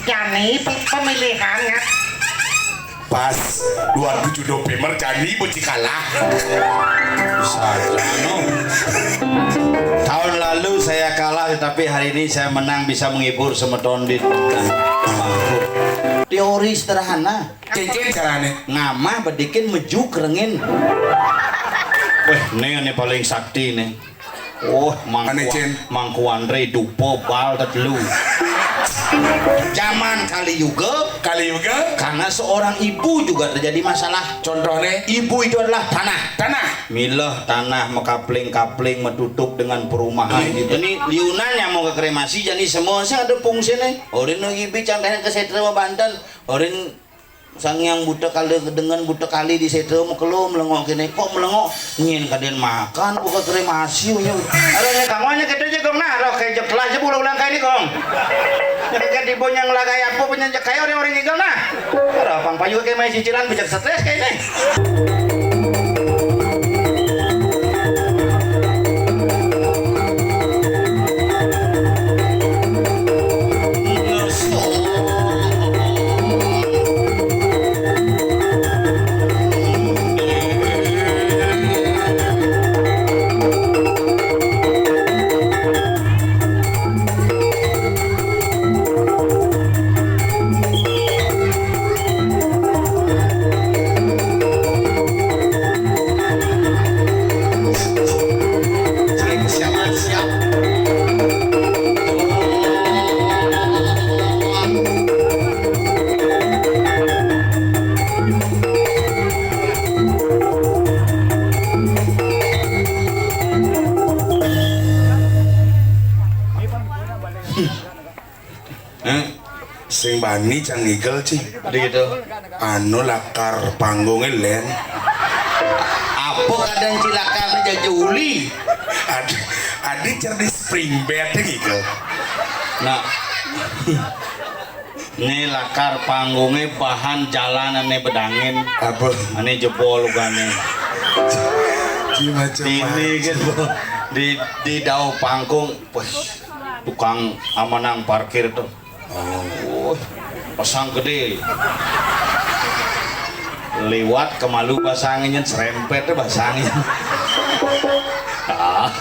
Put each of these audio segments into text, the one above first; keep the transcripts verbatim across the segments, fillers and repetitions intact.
Jani pe-, pemilihan, ya. Pas dua tujuh November, jani beci kalah. Bisa aja, no. Tahun lalu saya kalah, tetapi hari ini saya menang, bisa menghibur semeton di teori sederhana. Cincin carane. Ngamah bedikin mejuk rengin. Weh, ini, ini paling sakti nih. Oh, Mangku, Ane, Cin. Mangku Andre dupo bal tetelu. Zaman Kali Yuga, Kali Yuga. Karena seorang ibu juga terjadi masalah. Contohnya? Ibu itu adalah tanah. Tanah. Milah tanah mekapling-kapling, metutup dengan perumahan. Hmm. Gitu. Jadi liunan yang mau ke kremasi, jadi semua sih ada fungsinya. Orin nu ibi cangkehnya ke setra banten. Orin Sang Hyang Buta Kali dengan Buta Kali di situ, mekelo melengok kene. Kok melengok? Nyin kaden makan, buka kremasi, nyu. Aduh, nya kang wanya gitu aja, Gong. Nah, roh kayak jek lah aja, ulang-ulang kayak ini, Gong. Nya kayak tiba yang lagai apa, penyanjak kayak orang-orang gigel, nah. Aduh, pang payu kayak main cicilan, bejak stres kayak ini. Eh, sing bani cang ngigel, Ci. Ada gitu. Anu lakar panggungnya, Len. Apa kadang cilaka aja juli? Ada, ada cerdik spring bed ngigel. Nah. Ini lakar panggungnya bahan jalan ane bedangin. Apa? Ane jebol ugane. Ci macam ini gitu. Di, di dau panggung, wah, tukang amanang parkir tuh. Oh, pasang gede. Liwat kemalu basangnya, serempet tuh basangnya. Ah.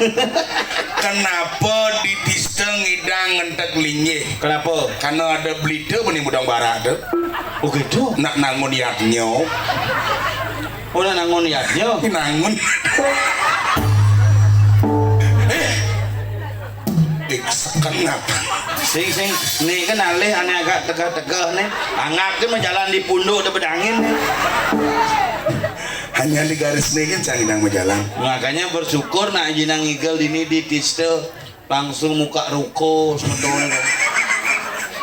Kenapa di Tista ngidang ngentek linggih? Kenapa? Karena ada berita meni mudang barat tuh. Oh gitu? Nak nangun yadnya. Oh, nak nangun yadnya? Nangun. Eh, Dik, sekenap. Sing, sing, nih kan alih ane agak tegah-tegah nih. Anggap ke mah jalan di punduk ada bedangin nih. Hanya di garis nih kan cang idang majalan. Makanya bersyukur nak jinang ngigel dini di Tista langsung muka ruko sebetulnya.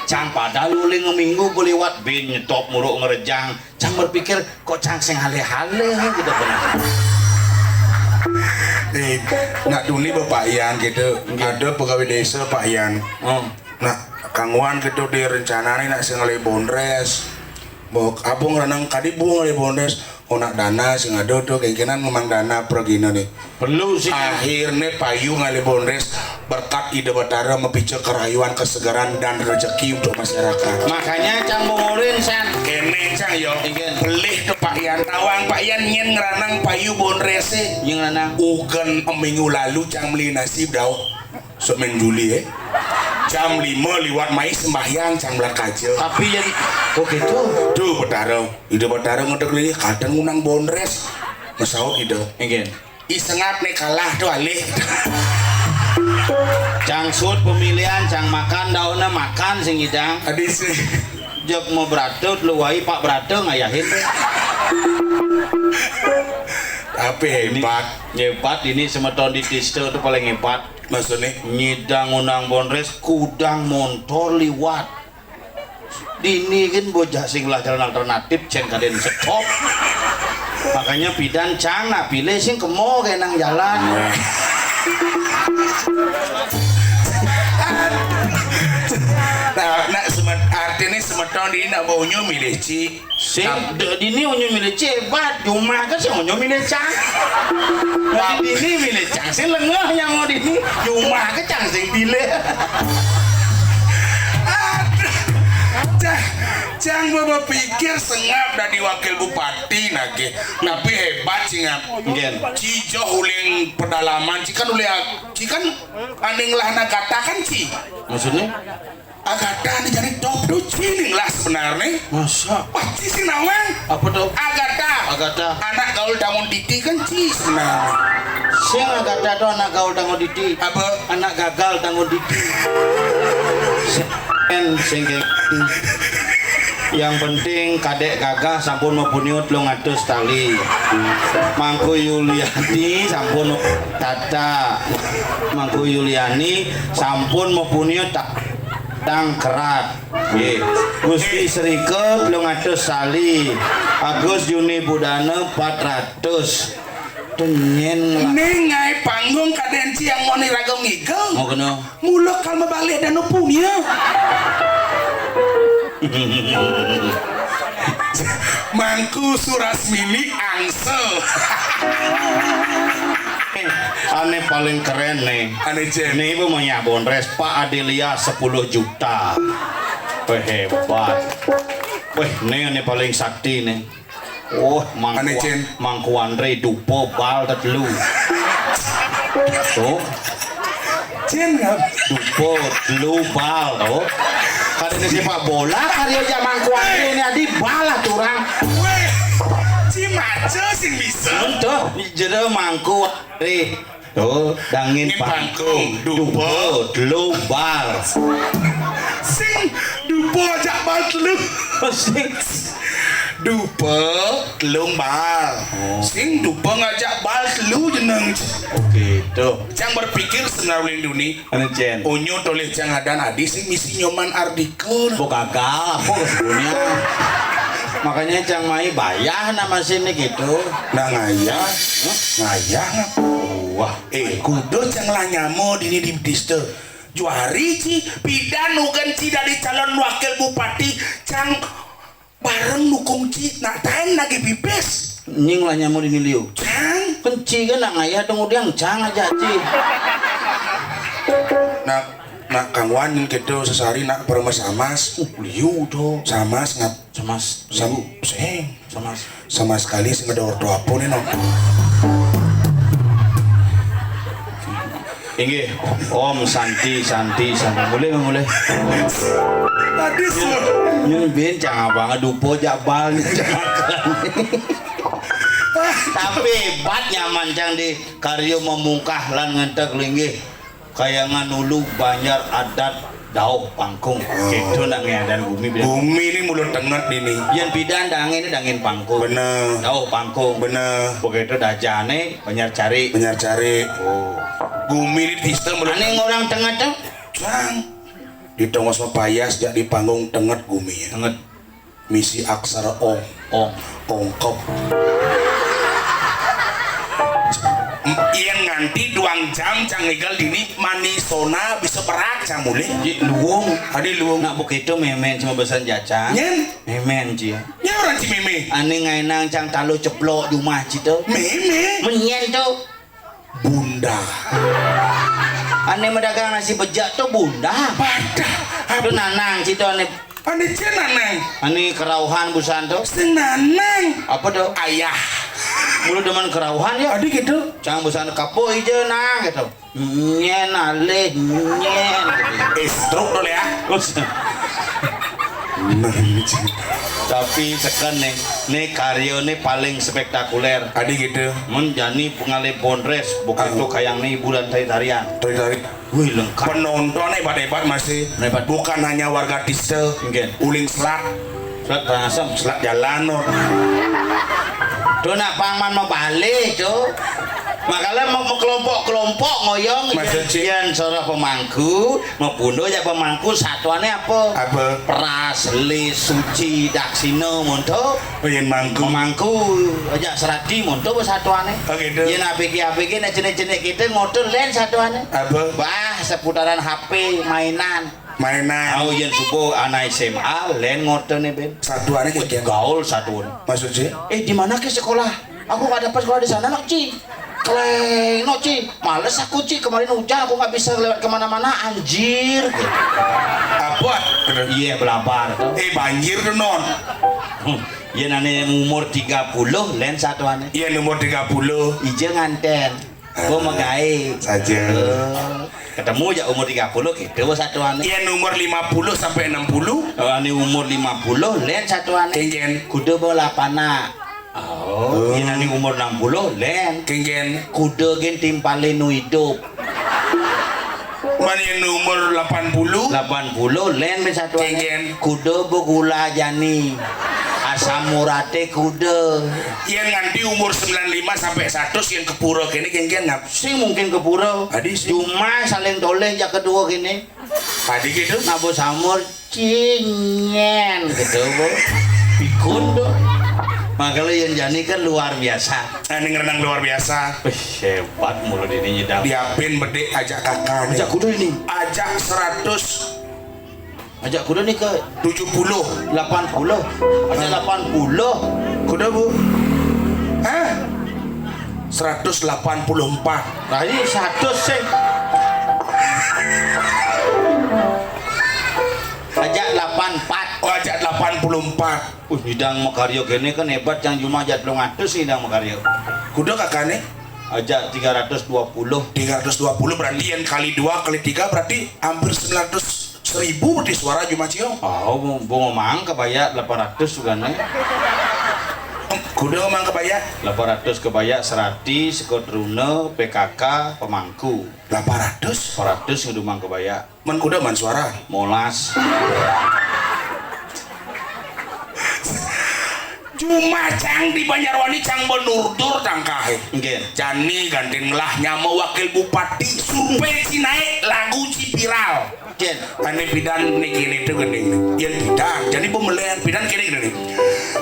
Cang pada luling minggu beliwat bin nyetop muruk ngerejang. Cang berpikir, kok cang sing haleh-haleh gitu benar. Eh, nak duni Bapak Yan gitu. Nggih. Ada pegawai desa Pak Yan. Oh. Nak kangguan gitu di rencana nih nak sing ngalih bondres. Bok, abung renang kadi bung ngalih bondres. Oh, nak dana sing ada tuh kemungkinan memang dana pergina nih. Perlu sih. Akhirnya payu ngalih bondres berkat Ida Batara mepica kerayuan, kesegaran, dan rezeki untuk masyarakat. Makanya cang bongorin, San. Kene, cang, yo. Iya. Pelih tuh Pak Yan. Tawang Pak Yan nyen ngeranang payu bondrese. Nyen ngeranang. Ugen minggu lalu cang beli nasi dau. Sok main juli, eh. Jam lima liwat mai sembahyang cang belat kaja. Tapi yang, oh gitu. Tuh, Batara. Ida Batara ngadeg lih, kadang ngundang bondres. Mesaut Ida. Nggih. Isengap nih kalah tuh alih. Cang sut pemilihan, cang makan daunnya makan sing idang. Adi sih. Jek mau beratut, lu wai Pak Brata ngayahin. Tapi hebat. Hebat ini semeton di Tista tuh paling hebat. Maksudnya? Nyidang undang bondres, kudang montor liwat. Dini kan bocah sing lah jalan alternatif, cen kaden stop. Makanya pidan cang nak pilih sing kemo kayak nang jalan. Nah, nak semet, artinya semeton di nak mau milih, Ci. Sing, de-, dini unyu milih cebat, jumah ke sing unyu milih cang. Jadi dini milih cang, sing lengah yang mau dini, jumah ke cang sing pilih. Aduh. Cang bepikir sengap dadi wakil bupati nagih. Tapi hebat, Ci, ngap. Nggih. Ci joh uling pedalaman, Ci kan uling, Ci kan ané ngelah Agatha kan, Ci. Maksudnya? Agatha né jani top tuh, Ci, né ngelah sebenarné. Masa? Wah, Ci sing nawang. Apa tuh? Agatha. Agatha. Anak gaul Tangun Titi kan, Ci, sebenarné. Sing Agatha tuh anak gaul Tangun Titi. Apa? Anak gagal Tangun Titi. Sing, sing kayak gitu. Yang penting kadék gagah sampun mapuniut telung atus tali. Mangku Yuliani sampun tata. Mangku Yuliani sampun mapuniut ta-, tangkerat. Nggih. Gusti Srika telung atus tali. Agus Juni Budana empat ratus. Tenyén. Ning ngaé panggung kadén Ci yang moni raga ngigel. Mau kena. Mula kal mabalih danu punia. Mangku Surasmini angsel. Ané paling keren né. Ané Cén. Né ibu monyah bondres Pak Adelia sepuluh juta. Wéh, hebat. Wéh, né ané paling sakti né. Oh, Mangku, Ané, Cén. Mangku André dupa bal tetelu. Tuh. Cén, ngap. Dupa telu bal, tuh. Kadéné sepak bola, karya jak Mangku André né adi bal aturang. Wéh, Ci maca sing bisa. Tuh, jero Mangku André. Tuh, dangin pangkung, dupa, telu bal. Sing dupa ajak bal telu. Sing dupa telu bal. Oh. Sing dupa ngajak bal telu jeneng. Oke, tuh. Cang berpikir sebenarné duni. Anu, Cén. Unyu tulis cang adan adi sing misi Nyoman Ardika. Bo gagal, apa kesebutannya? Makanya cang mai bayah nama sini gitu. Nah, ngayah. Hah? Ngayah. Wah. Eh, kudu cang lah nyama dini di dista. Juari Ci, pidan ugan Ci dadi calon wakil bupati, cang bareng dukung Ci, nak taén lagi pipis. Nying lah nyama dini liu. Cang. Kenci kan nak ngayah dong udiang cang aja Ci. Nak, nak kangwan gitu sesari nak permes amas. Uh, liu tuh. Samas ngap. Samas. Sam-, sing. Samas. Sama sekali sing ada ordo apa nih, no? Inggih, Om Santi, Santi, Santi. Mulih, mulih. Tadi semua. Nyun bin cang abang dupa jak bal. Tapi hebat nyaman cang di karya memungkah lan ngenteg linggih. Kayangan Ulu Banjar adat Dauh Pangkung. Oh. Gitu nak ngadan gumi bilang. Gumi ini mulut tenget ini. Yén pidan dangin ini dangin pangkung. Bener. Dauh Pangkung. Bener. Begitu dajané Banjar Cari. Banjar Cari. Oh. Gumi ini sistem mulut. Ané orang tenget tuh. Cang. Di tongos mapayas jak di panggung tenget gumi. Tenget. Misi aksara ong. Ong. Ongkep. Yén nganti duang jam cang ngigel dini manisona bisa berak cang mulih. Di luung. Adi luung. Nak begitu mémén cuma besan jacang. Nyén? Mémén Ci. Nyén orang Ci mémé. Ané ngaénang cang taluh ceplok di rumah Ci to. Mémé. Menyén to. Bunda. Ané medagang nasi bejek to bunda. Padah. To nanang Ci to ané. Ané cén nanang. Ané kerauhan busan to. Sing nanang. Apa to? Ayah. Mulu demen kerauhan ya. Adi gitu. Cang busan kapuk ija nang gitu. Nyén alih nyén. Eh, stroke to ya. Terus. Nah, ini Ci. Tapi teken nih, nih karya nih paling spektakuler. Adi gitu. Mun jani pengalih bondres, bukan Ah. Tuh kayang nih hiburan tari-tarian. Tari-tari. Wih, lengkap. Penonton hebat-hebat masih. Hebat. Bukan hanya warga desa. Nggih. Uling Selat. Selat Karangasem. Selat Jalan, no. Tuh nak pangman mabalih tuh. Makanya mau, mau kelompok-kelompok ngoyong. Maksud Ci? Yén sora pemangku, mau bundo ya pemangku satuannya apa? Apa? Pras, Lis, Suci, Daksina, monto. Oh, yén mangku. Pemangku, aja Seradi, monto apa satuannya? Oh, gitu. Yén A B G, A B G, nek jenik-jenik kita ngotor lain satuannya. Apa? Wah, seputaran H P, mainan. Mainan. Au yén subuh anak S M A, lain ngotor nih, Ben. Satuannya Wih, kayak gaul satuan. Maksud Ci? Eh, di mana ke sekolah? Aku nggak dapat sekolah di sana, nok Ci. Kleng, nok Ci. Males aku, Ci. Kemarin hujan, aku nggak bisa lewat kemana-mana, anjir. Apa? Iya, blabar to. Eh, banjir to, Non. Hmm. Yén ané umur tiga puluh, lén satuané. Yén umur tiga puluh. Ija ngantén. Bo magaé. Saja. Eh, ketemu ja umur tiga puluh gitu bo satuané. Yén umur lima puluh sampai enam puluh. Oh, ané umur lima puluh, lén satuané. Kénkén. Kuda bo lapana. Oh, yén ané umur enam puluh, lén. Kénkén. Kuda gén timpalé nu idup. Man yén umur lapan puluh. Lapan puluh, lén, bén satuané. Kénkén. Kuda begula jani. Asam uraté kuda. Yén nganti umur sembilan lima sampai seratus yén ka pura kéné, kénkén ngap? Sing mungkin ka pura. Adi sing. Cuma saling toleh ja kedua kéné. Adi gitu. Nabo samur. Cingén gitu, Bu. Pikun tuh. Makanya yang jani kan luar biasa. Ini ngerenang luar biasa. Wih, hebat mulu ini nyidang. Diapin bedik ajak kakak nih. Ajak kuda ini. Ajak seratus. Ajak kuda nih ke tujuh puluh. Delapan puluh. Ajak delapan puluh. Kuda, Bu. Hah? Seratus delapan puluh empat. Tadi seratus sih. Ajak delapan empat. Oh, ajak delapan puluh empat. Uh, nyidang makarya kéné kan hebat, yang cuma ajak telung atus nyidang makarya. Kuda kakané? Ajak tiga ratus dua puluh. Tiga ratus dua puluh berarti yang kali dua, kali tiga berarti hampir sembilan ratus, seribu berarti suara jumah ciong. Oh, bu, bu ngomong kebaya delapan ratus juga nih. Kuda ngomong kebaya? Delapan ratus kebaya, serati, sekotruna, P K K, pemangku. Delapan ratus? Delapan ratus ngedumang kebaya. Man kuda man suara. Molas. Cuma cang di Banjarwani cang benurdur tangkahé. Nggih. Jani gandeng lah nyama wakil bupati, survei ci naik, lagu ci viral. Nggih. Ané pidan niki nitu gandeng. Yén pidan, jani pemelén pidan kéné gandeng.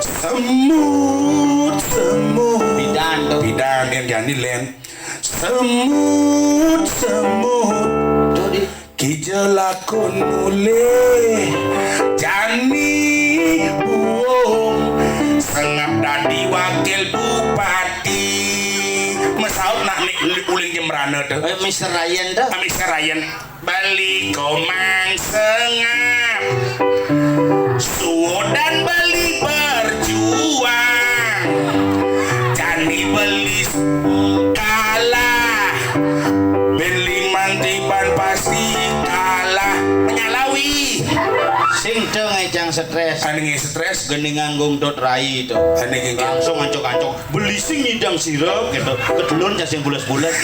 Semut, semut. Pidan tuh. Pidan yén jani lén. Semut, semut. Tuh di Kija lakon mulih jani buung sengap dadi wakil bupati. Mesaut nak mi-, uling jembrana tuh. Eh, Mister Ryan tuh. Ah, Mister Ryan. Beli komang sengap. Suudan beli berjuang. Jani beli kalah. Beli mantiban pasti kalah. Menyalawi. Sing teu ngécang stres. Anu ngé stres. Gendingan gong dot rai itu. Anu ngé langsung ancok-ancok. Beli sing nyidang sirup gitu. Kedulun cacing bules-bules.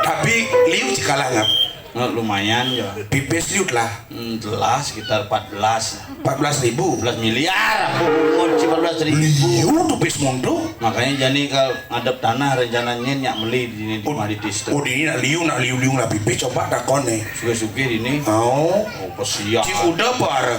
Tapi liu cikalah ngap. Nah, lumayan ya. Pipis liu lah. Hmm, jelas sekitar empat belas. Empat belas ribu. Empat belas miliar. Ampun, si empat belas ribu. Liu tuh pis monto. Makanya jani kalau ngadep tanah rencana nyén nyak meli di sini di rumah di Tista. Oh, di ini nak liu, nak liu-liu lah pipis coba takon nih. Suge-suge di ini. Oh. Oh, pesiak. Cik udah par.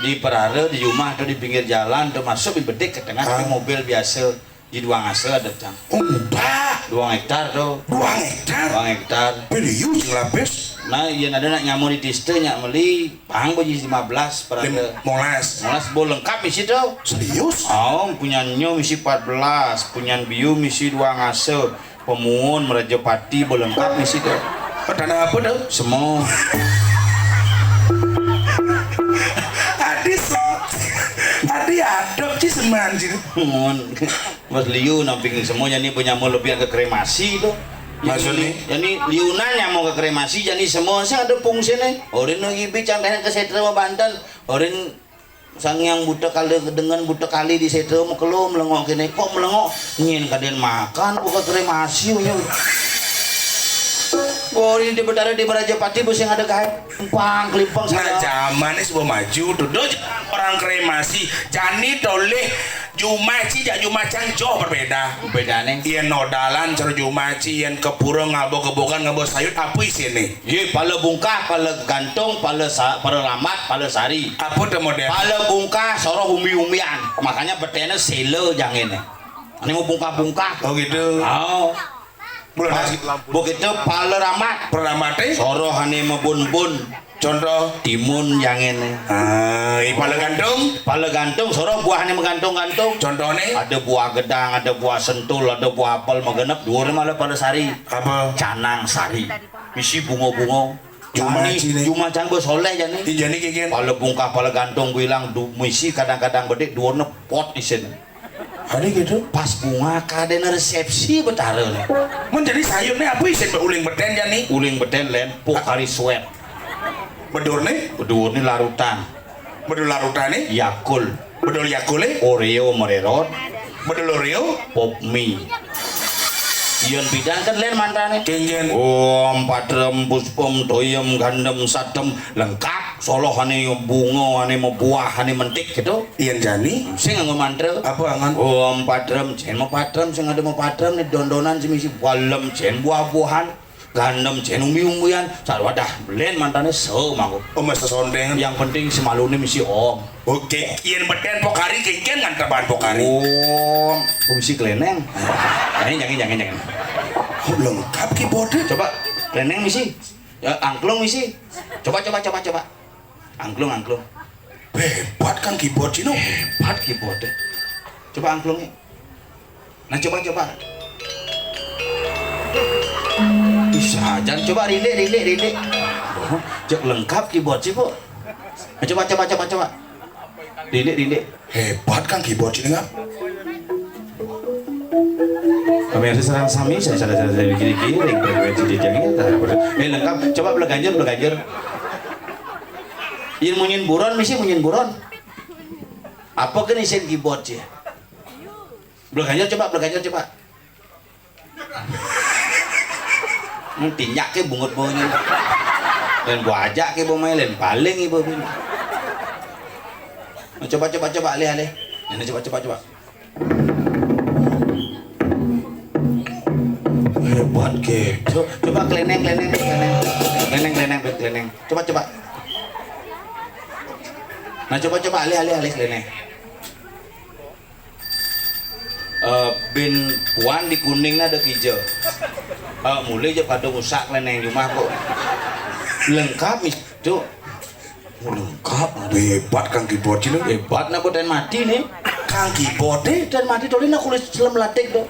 Di perara, di rumah atau di pinggir jalan, termasuk di bedik ke tengah, tapi mobil biasa. Di duang asa ada cang. Oh, udah. Duang hektar tuh. Duang hektar. Duang hektar. Beliau sing lapis. Nah, iya ada nak nyamur di Tista nyak meli, pang biji lima belas per ada. Molas. Molas bo lengkap misi tuh. Serius? Oh, punya nyo misi empat belas, punya biu misi duang asa, pemuun merajapati bo lengkap misi tuh. Oh, tanah apa tuh? Semua. Adi se-, adi adep ci seman ci. Pemuun. Mas liu namping semua jani penyamur lebih ke kremasi tuh. Maksudnya? Jani liunan nyamur ke kremasi jani semua sih ada fungsinya. Orin lagi bicang ke setra Banten. Orin sang yang buta kali dengan buta kali di setra mau kelo melengok kene kok melengok nyin kaden makan buka kremasi unya. Orin di betara di Merajapati busing ada gaib. Kelimpang, kelimpang. Nah, zaman ini sudah maju tuh. Doj orang kremasi. Jani toleh jumaci jak jumacang joh berbeda. Bedane? Yen nodalan cara jumaci, yen kepura ngabo kebokan ngabo sayut apa isine? Ye, pala bungkah, pala gantung, pala sa-, pala lambat, pala sari. Apa tuh model? Pala bungkah soroh umbi-umbian. Makanya betene sela jangene. Ini mau bungkah-bungkah. Oh gitu. Oh. Bulan haji. Begitu pala ramat. Pala ramat, eh? Soroh ane mebun-bun. Contoh? Timun yang ini. Ah, i pala gantung? Pala gantung, soroh buahane menggantung-gantung. Contohne? Ada buah gedang, ada buah sentul, ada buah apel megenep, dua malah pala sari. Apa? Canang sari. Isi bunga-bunga. Jumah Jani, cini. Jumah Jani bos soleh jani. Ih, jani kikén. Pala bungkah, pala gantung bilang du-, misi kadang-kadang bedik duurna pot isin. Ada gitu. Pas bunga kadéna resepsi Betara né. Mun jani sayurné apa isin uling betén jani? Uling betén lén, Pocari Sweat. Bedurné? Bedurné larutan. Bedul larutané? Yakult. Bedul Yakulé? Oreo mererot. Bedul Oreo? Pop Mie. Yén bidang kan lén mantrané. Kéngkén. Om padrem puspem toyem gandem sadem lengkap solohané bunga ané mabuah ané mentik gitu. Yén jani? Sing nganggo mantra. Apa angan? Om padrem, jén mapadrem, sing ada mapadrem né dondonan sing misi balem, jén buah-buahan. Gandem jén umbi-umbian, sarwadah lén mantrané se mangko. Oh, mesti sondéngan. Yang penting semaluné misi om. Oké, yén betén Pocari kéngkén nganteban Pocari. Om, oh, misi klénéng. Jangan, jangan, jangan, jangan. Oh, lengkap keyboardnya. Coba klénéng misi. Ya, angklung misi. Coba, coba, coba, coba. Angklung, angklung. Hébat kan keyboard sini. Hébat keyboard. Coba angklungnya. Nah, coba, coba. Ih, sajan coba rindik, rindik, rindik. Oh, cék lengkap keyboard sih, Bu. Nah, coba, coba, coba, coba. Rindik, rindik. Hébat kan keyboard sini kan. Pemirsa sareng sami, saya sadar sadar saya gini gini, frekuensi di jangnya, eh lengkap. Coba belaganjur, belaganjur. Yén munyin buron, misi munyin buron. Apa kan isin keyboard sih? Bleganjur coba, bleganjur coba. Hmm, tinjak ke bungut baunya. Dan gua ajak ke bau main, paling ibu pun. Nah, coba, coba, coba, alih, alih. Nah, coba, coba, coba. Hébat ke. Co-, coba klénéng, klénéng, klénéng. Klénéng, klénéng, klénéng. Coba, coba. Nah, coba, coba, alih, alih, alih, klénéng. Eh, bin puan di kuning ada kija. Eh, mulai aja pada usak leneng jumah kok. Lengkap mis, Cuk. Oh, lengkap. Hébat Kang Kibot sini. Hébat na boten mati nih. Kang Kibot deh. Boten mati tolina kulit selem latik tuh.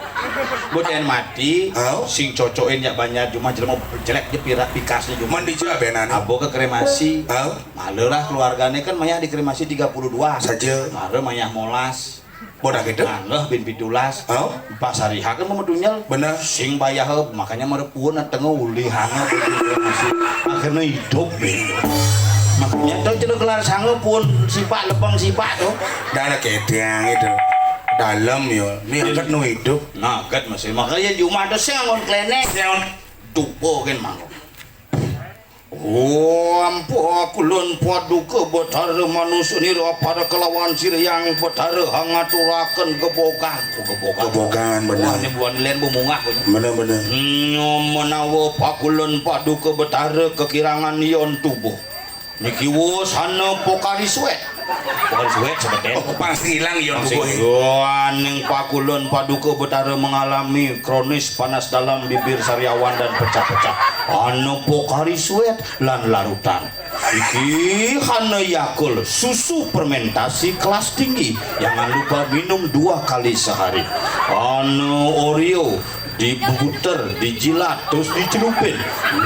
Boten mati. Hau? Sing cocokin jak banyak jumah jelema jelek je pirak pikasnya jumah. Mandi juga benane. Abo ke kremasi. Hau? Malah lah keluarganya kan mayah dikremasi tiga puluh dua. Saja. Malah mayah molas. Bodak itu? Nganggeh bin pitulas. Oh? Pas hari H kan mau medunyel. Bener. Sing bayah, makanya mare puun tengah uli hanga bin pitulas. Akhirnya hidup bin. Makanya tuh celuk kelar sanga puun sipak lepeng sipak tuh. Dah ada kedang itu. Dalam yo. Ini angkat nu hidup. Nah, angkat masih. Makanya jumah tuh sing ngon klenek, sing ngon dupo kan mangkok. Om pakulun paduka Betara manusa nira para kelawan sira yang Betara hangaturaken gebogan. Oh, gebogan. Gebogan, bener. Wah, ini buan len bumungah punya. Bener, bener. Nya menawa pakulun paduka Betara kekirangan yon tubuh. Niki wus hana pokari suet. Pokari suet sebetulnya. Oh, pasti hilang yon tubuh. Wah, ning pakulun paduka Betara mengalami kronis panas dalam bibir sariawan dan pecah-pecah. Hana pokari suet lan larutan. Iki hana Yakult, susu fermentasi kelas tinggi. Jangan lupa minum dua kali sehari. Hana Oreo, diputer, dijilat, terus dicelupin.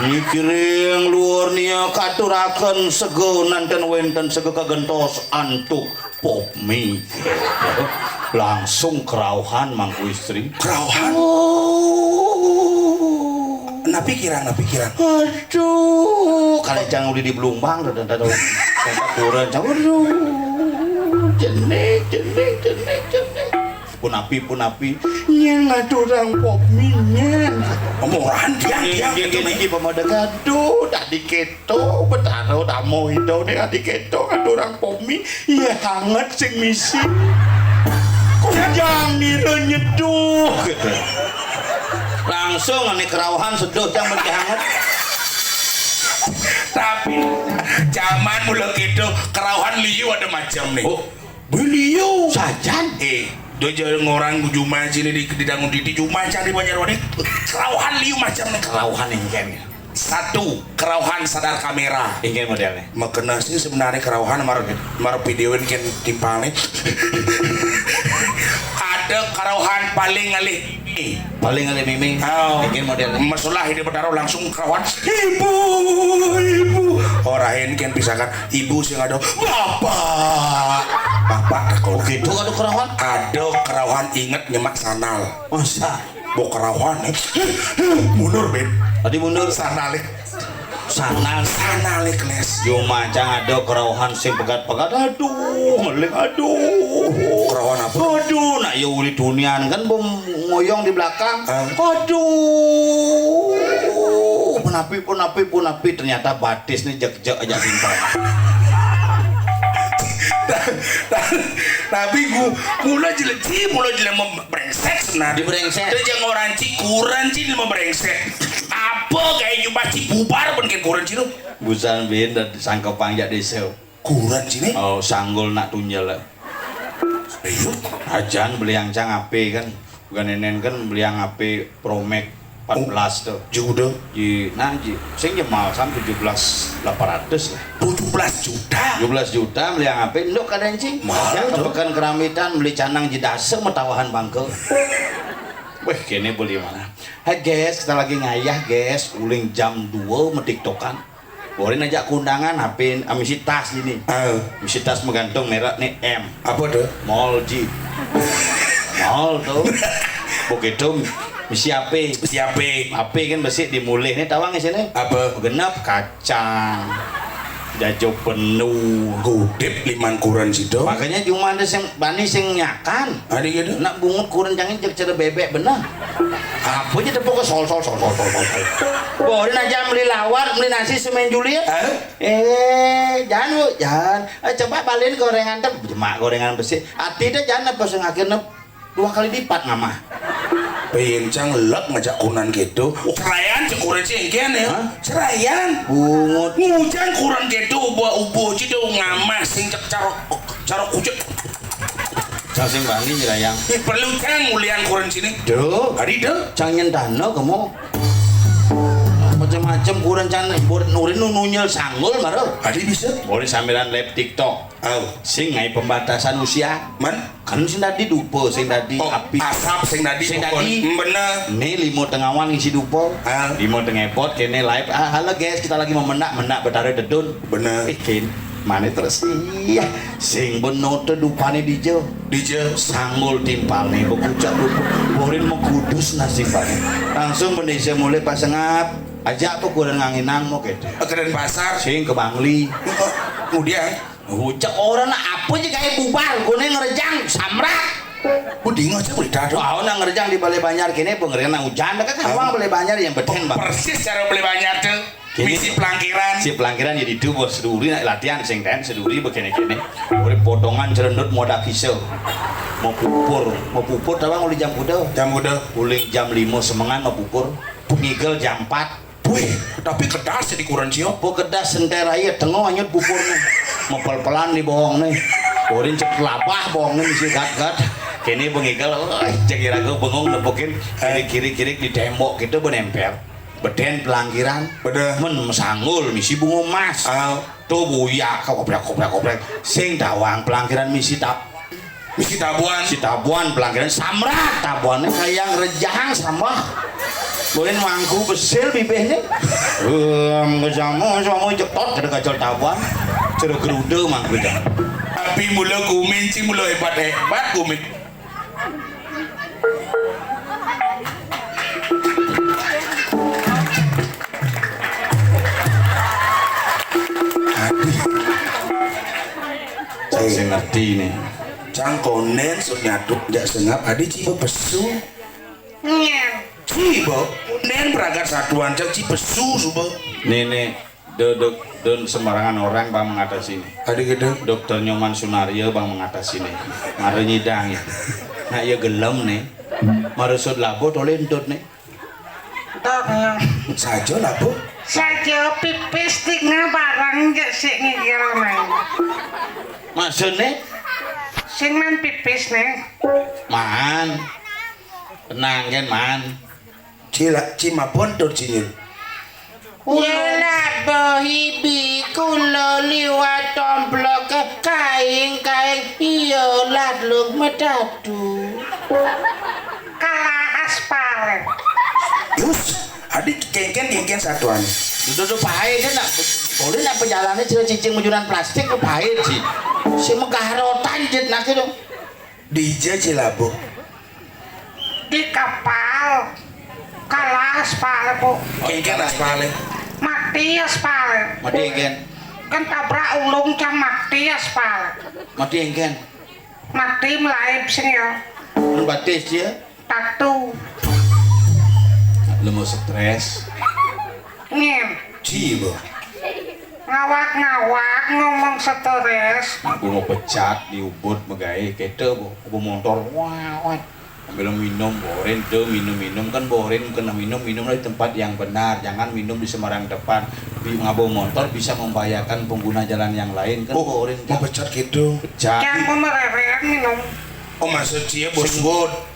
Niki ring luar nia katuraken sega nanten wenten sega kagentos antuk pop mie. Langsung kerauhan mangku istri. Kerauhan? Oh. Napi kirang, napi kirang. Aduh, kali cang uli di belumbang tuh, tuh, tuh, tuh. Kurang cang, aduh. Jenik, jenik, jenik, jenik. Punapi, punapi. Nyén ngaturang pop mie nyén. Omongan dia, dia, niki, dia, niki, niki, pemadeg. Aduh, tadi keto, Betara, tamu itu nih, tadi keto ngaturang pop mie. Iya, hangat sing misi. Kujang nira nyeduh, gitu. Langsung nih kerauhan seduh, cang mesti hangat. Tapi zaman mula keto, kerauhan liu ada macam nih. Oh. Beliau. Sajan. Eh, do jare ngorang jumah sini di, di Dangun Titi, jumah cari Banjarwani, kerauhan liu macam nih. Kerauhan yang kene. Satu, kerauhan sadar kamera. Inggih modelnya. Makena sih sebenarnya kerauhan mar, mar videoin ken timpalnya. Ada kerauhan paling ngalih. Paling kali mimi. Oh. Bikin model. Masalah ini Betara langsung kerawan. Ibu, ibu. Ora hen kén pisakan. Ibu sing ada. Bapak. Bapak takon. Oke, itu ada kerawan. Ada kerawan inget nyemak sandal. Masa? Bo kerawan. Mundur, Ben. Tadi mundur. Sandal. Sandal. Sandal, Kles. Yo mancang ada kerawan sing pegat-pegat. Aduh, ngeling, aduh. Kerawan apa? Aduh, nak yo uli dunian kan bom ngoyong di belakang. Ah. Aduh. Punapi, punapi, punapi, ternyata batis nih jek-jek aja simpel. Tapi gua mula jelek sih, mula jelek mem- brengsek sebenarnya. Di brengsek. Terus yang orang ci kuran ci mau brengsek. Apa kayak jubah ci bubar pun kayak kuran ci lu. Busan bin dan sangka pangjak desa. Kuran ci nih? Oh, sanggul nak tunjel lah. Ayo. Ajan beli yang cang ape kan. Bukan nenen kan beli yang ape Promax empat belas tuh. Juga. Ji, nah ji, sing jemal sam tujuh belas delapan ratus lah. Tujuh belas juta. Tujuh belas juta beli yang ape ndok kadang ci. Mahal tuh. Pekan keramitan beli canang ji dasa metawahan bangke. Weh, kene beli mana? Hai guys, kita lagi ngayah guys, uling jam dua metiktokan. Borin ajak kondangan, H P, ah, misi tas ini. Ah. Misi tas menggantung merek nih M. Apa tuh? Mall ji. Mall tuh. Begitu misi H P. Misi H P. H P kan besi dimulih nih tawang sini. Apa? Genep kacang. Jajo penuh. Gudip liman kuran situ. Makanya cuma ada sing bani sing nyakan. Ada gitu. Nak bungut kuran cangin cek cara bebek bener. Apa aja tepuk ke sol sol sol sol sol sol. Borin aja beli lawar, beli nasi semen Juliet. Hah? Eh, jangan bu, jangan. Eh, coba balikin gorengan tem, jemak gorengan besi. Hati deh jangan apa sing akhirnya dua kali lipat ngamah. Pincang lek ngajak kunan gitu. Ceraian cek kuran sih engkian ya. Hah? Ceraian. Bungut. Ngujang kuran gitu ubo ubo ci do ngamah sing cek carok carok kucek. Cang sing bani nyerayang. Ih, perlu cang mulian kuran sini. Duh. Hari deh. Cang nyentano kamu. Macam-macam kuran cang buat nurin nunyel sanggul maro. Hari bisa. Boleh sambilan live TikTok. Au. Sing ngai pembatasan usia. Man? Kan sing tadi dupa, sing tadi. Oh, api. Asap sing tadi. Sing pokok tadi. Hmm, bener. Ini limo tengawan ngisi dupa. Ah. Limo tengepot kene live. Ah, halo guys, kita lagi memendak mendak betara dedun. Bener. Bikin. Mana terus iya. Sing beno te dupane dijo. Dijo. Sanggul timpal nih, bekucak dupa. Borin mau kudus nasibane. Langsung bendesa mulai pasengap. Aja apa kurang nganginang mau gitu. Keren pasar. Sing ke Bangli. Kemudian. Ucap orang nak apa aja kayak bubar, gue ngerejang samrak. Gue dengar aja berita tuh. Wah, nak ngerejang di Balai Banjar kene pengerengan hujan kan uang Balai Banjar yang beten bang. Persis cara Balai Banjar tuh. Kene misi pelangkiran. Si pelangkiran jadi itu bos seduri nak latihan sing ten seduri begini kene. Udah potongan cerendut moda kisah. Mau pupur, mau pupur tawang udah jam kuda. Jam kuda. Uling jam lima semengan mau pupur. Ngigel jam empat. Wih, tapi kedas jadi kuran cio. Apa kedas senter aja tengok anyut pupurnya. Mepel-pelan di bohong nih. Borin cek labah bohong nih misi gat-gat. Kini bengigel, oh, cek irago bengong nepukin. Kiri-kiri di tembok gitu benemper. Beden pelangkiran. Bener. Men mesanggul misi bunga emas. Ah. Tuh buya koprek koprek koprek. Sing tawang pelangkiran misi tap. Misi tabuan. Si tabuan pelangkiran samrak tabuannya kayak rejang sama. Boleh mangku besil bibihnya. Em, kejamu sama jepot kada kacau tabuan. Cara geruda mangku dah. Tapi mula kumin si mula hebat hebat kumin. Aduh. Saya ngerti nih. Cang konen sut nyaduk jak sengap adi ciba pesu. Nyam. Ciba konen beragat satuan cang ci pesu suba. Nih nih, do do don sembarangan orang bang mengatasi nih. Adi gitu. Dokter Nyoman Sunario bang mengatasi nih. Mara nyidang ya. Nak ya gelem nih. Mara sud labo tolentut nih. Tok. Saja lah, Bu. Saja pipis tinggal barang jek sik ngigil main. Maksudnya? Sing man pipis nih. Man. Tenang kan, man. Cila cima bontot cinyil. Yalah bohibi kula liwat tomplok kaing-kaing iya latluk medadu. Kalah aspal. Adi kéngkén, kéngkén satuan. Dudu, dudu pahit, nak. Boleh nak pejalané cira cicing majunan plastik, pahit sih. Si megarotan jit nak itu. Dija Cilabuk. Di kapal. Kalah aspal, Bu. Kéngkén aspalé. Mati aspal. Mati kéngkén. Kan tabrak ulung cang mati aspal. Mati kéngkén. Mati melaib sing ya. Mun batis ya. Tatu. Lu mau stres. Ngin. Ji, Bu. Ngawak-ngawak ngomong stres. Nah, gua mau pecat di Ubud megai kéto, Bu. Gua montor wawat. Ambil minum, borin tuh, minum-minum kan borin, kena minum, minumlah di tempat yang benar, jangan minum di sembarang tempat. Di ngabo montor bisa membahayakan pengguna jalan yang lain kan. Oh, borin mau pecat gitu. Pecat. Jangan mau mereren minum. Oh, maksud dia bos suud.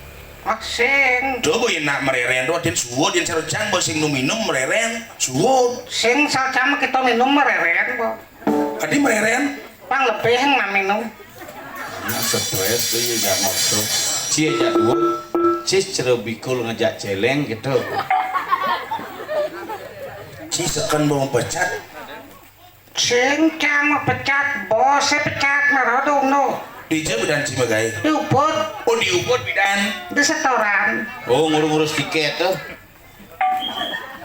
Sing. Tuh, Bu, enak mereren tuh, adin suud, yang sarjang, bos sing nu minum mereren, suud. Sing sarjang kita minum mereren, Bu. Adi mereren? Pang lebih yang minum. Nah, stres tuh ya, gak ngobrol. Cie aja dua. Cis cerebikul ngejak celeng gitu. Ci seken mau pecat. Sing cang pecat, bos saya pecat, marodong no. Di Jawa dan Cimagai. Di Ubud. Oh, di Ubud bidan. Di setoran. Oh, ngurus-ngurus tiket tuh.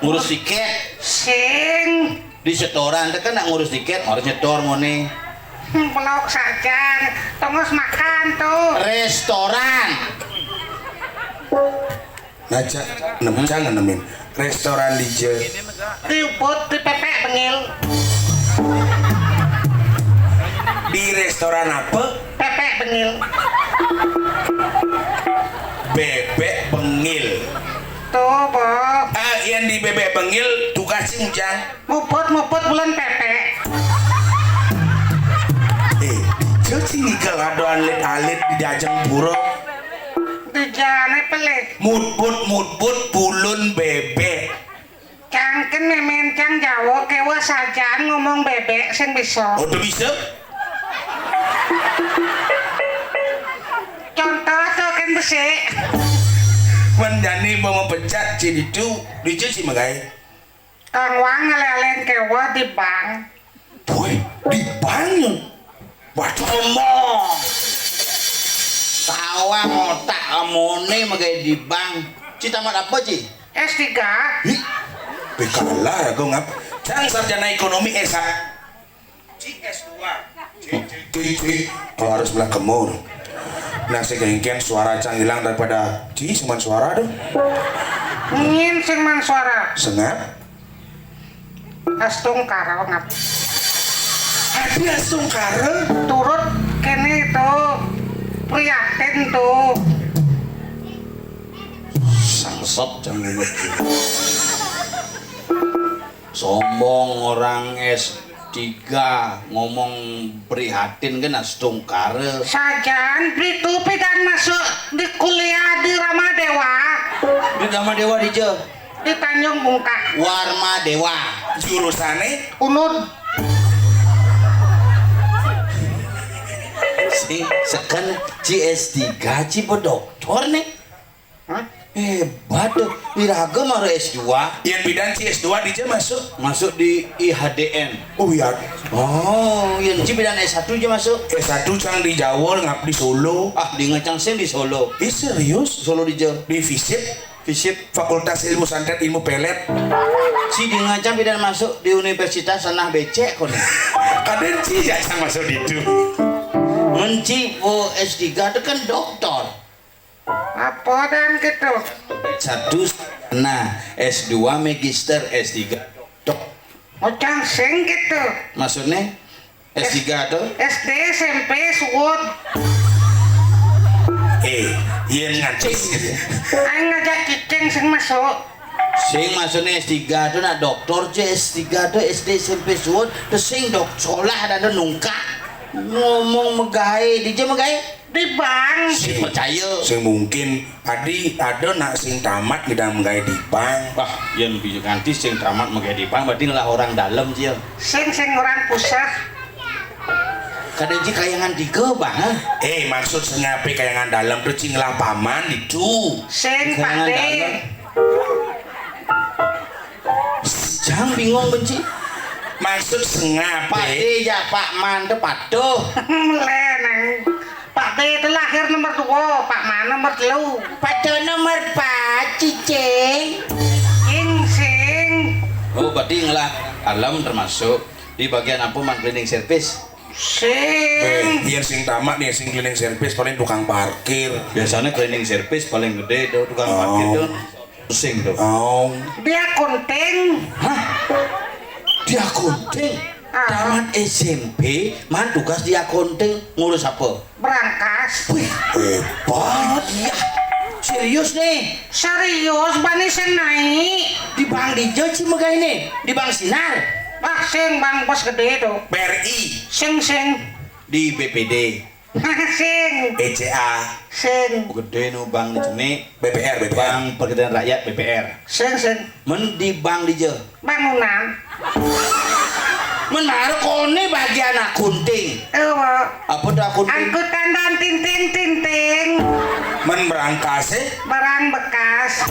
Ngurus tiket. Sing. Di setoran tuh kan nak ngurus tiket, harus nyetor money. Hmm, pelok saja. Tongos makan tuh. Restoran. Nah, cak, nem, jangan nemin. Restoran di je. Di Ubud, di pepek bengil. Di restoran apa? Pepek bengil. Bebek bengil. Tuh, Bob. Ah, yang di bebek bengil tugas sing jang. Muput-muput bulan pepek. Eh, cil sini kalau ada alit-alit di dajeng pura. Di jane pelih. Mutbut-mutbut bulun bebek. Cangken memen cang Jawa kewa sajaan ngomong bebek sing bisa. Oh, tuh bisa? Contoh tuh kan besik. Menjani mau pecat si ditu, dicu si megai. Kang Wang ngalih-alih kewa di bank. Boy, di bank ya? Waduh, omong. Tawang otak amone megai di bank. Ci tamat apa, Ci? S tiga. Ih, bekalah aku ngap. Cang sarjana ekonomi S satu. Ci S dua. Ci, ci, ci, ci. Oh, harus belah kemur. Nah, si kengkeng suara cang hilang daripada ci, cuman suara tuh. Ngin sing man suara. Sengap. Astungkara ngap. Adi astungkara? Turut kene to prihatin to. Sangsot cang ngomong. Sombong orang S tiga ngomong prihatin kan astungkara. Sajan Bri tu pidan masuk di kuliah di Ramadewa. Di Ramadewa di je? Di Tanjung Bungkak. Warma Dewa. Jurusane? Unud. Si seken ci S tiga, ci bedoktor nih. Hah? Hebat tuh. Iraga mara S dua. Yang bidan ci S dua di je masuk? Masuk di I H D N. Oh iya. Oh, yang ci bidan S satu je masuk. S satu cang di Jawa, ngap di Solo. Ah, di ngecang sing di Solo. Ih, serius? Solo di je? Di FISIP. FISIP. Fakultas Ilmu Santet Ilmu Pelet. Si di ngecang bidan masuk di universitas tanah becek kono. Kadang ci ya cang masuk di itu. Menci, oh, S tiga itu kan doktor. Apa dan gitu? Satu, nah, S dua magister, S tiga doktor. Ocang sing gitu. Maksudnya? S tiga tuh? S D, S M P, suud. Eh, yen ngancing. Aing ngajak cicing sing masuk. Sing maksudnya S tiga tuh nak doktor je, S tiga tuh S D, S M P, suud, tuh sing dok sekolah ada nungkak. Ngomong megai, di je megai? Di bank. Si percaya. Sing mungkin adi ada nak sing tamat ngidang menggai di bank. Wah, yen bisa nganti sing tamat menggai di bank berarti ngelah orang dalam sih ya. Sing sing orang pusat. Kadang ci kayangan tiga bang. Eh, maksud sengape kayangan dalam tuh cing ngelah paman itu. Sing kayangan pakde. Dalam. Ang bingung benci. Maksud sengap, Pak eh? Dé, ya, Pak Man to patuh. Léneng. Pak Dé to lahir nomor dua, Pak Man nomor telu. Patuh nomor empat, cicing. Ing sing. Oh, berarti ngelah alam termasuk di bagian apa, Man, cleaning service? Sing. Eh, yén sing tamat nih, sing cleaning service paling tukang parkir. Biasanya cleaning service paling gedé to, tukang parkir to. Oh. Sing to. Oh. Diakunting. Hah? Diakunting? Ah. Tamat S M P, Man tugas diakunting. Ngurus apa? Berangkas. Wih, hebat. Iya. Serius nih? Serius, bani sing naik. Di bank dija ci megahiné? Di bank Sinar? Wah, sing bank bos gedé to. B R I. Sing, sing. Di B P D. Sing. B C A. Sing. Gedé no bank di sini. B P R, B P R. Bank Pegadaian Rakyat, B P R. Sing, sing. Men di bank dija? Bangunan. Men mara koné bagian akunting. Iya. Apa to akunting? Angkutan dan tinting-tinting. Men berangkasé? Barang bekas.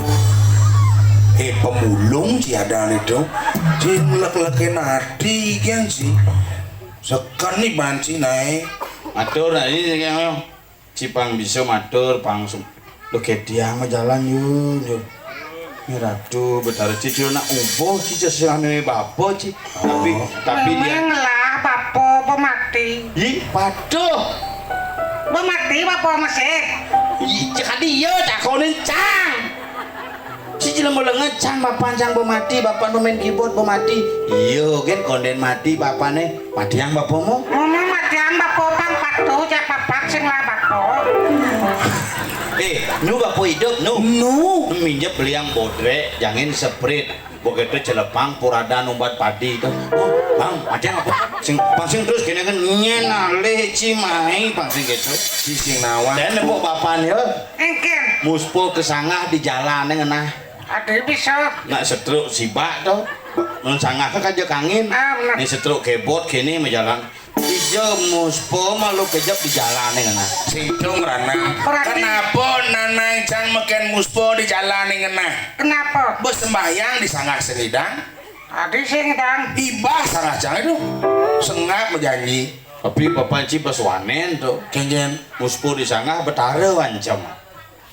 Eh, pemulung ci ada itu. Ci lek-lekin adi kan ci. Seken nih banci naé. Matur, nah, ini yang Ci pang bisa matur, pang sum-, lho, gé tiang mah jalan, yun, yun. Nih, Ratu Betara, ci, ci, nak ubuh, ci, ci, sing anu bapa, ci. Tapi, tapi dia Memang lah, bapa pemati. Yi, patuh. Pemati, bapa masih. Yi, cek adi, iya, takonin, cang. Siji lemu lenget, cang, bapan cang bo mati, bapan pemain keyboard bo mati. Iya, gén kondén mati bapané. Matiang bapamu? Ngomong matiang bapa pang patuh, jak papak sing lah bapa. Eh, nu bapa idup, nu. Nu. Minjep beliang bodrék, jangin seprit. Begitu celepang puradan umbat padi to. Oh, Bang, matiang apa? Sing, pang sing terus kéné kan nyén alih ci mai, pang sing gitu. Ci sing nawang. Dan nepuk bapan ya. Engkén. Muspa kesanggah di jalané ngenah. Adi bisa. Nak setruk sibak to. Mun sanggah ka kaja kangin. Ah, bener. Ni setruk keyboard kéné majalan. Ija muspa malu kejep di jalané ngenah. Sidung ranang. Berarti Kenapa nanang cang mekén muspa di jalané ngenah? Kenapa? Besembahyang di sanggah sing idang. Adi sing idang. Ibah sanggah cang itu. Sengap majanji. Tapi bapan ci bas wanén to. Kéngkén. Muspa di sanggah betara wancem.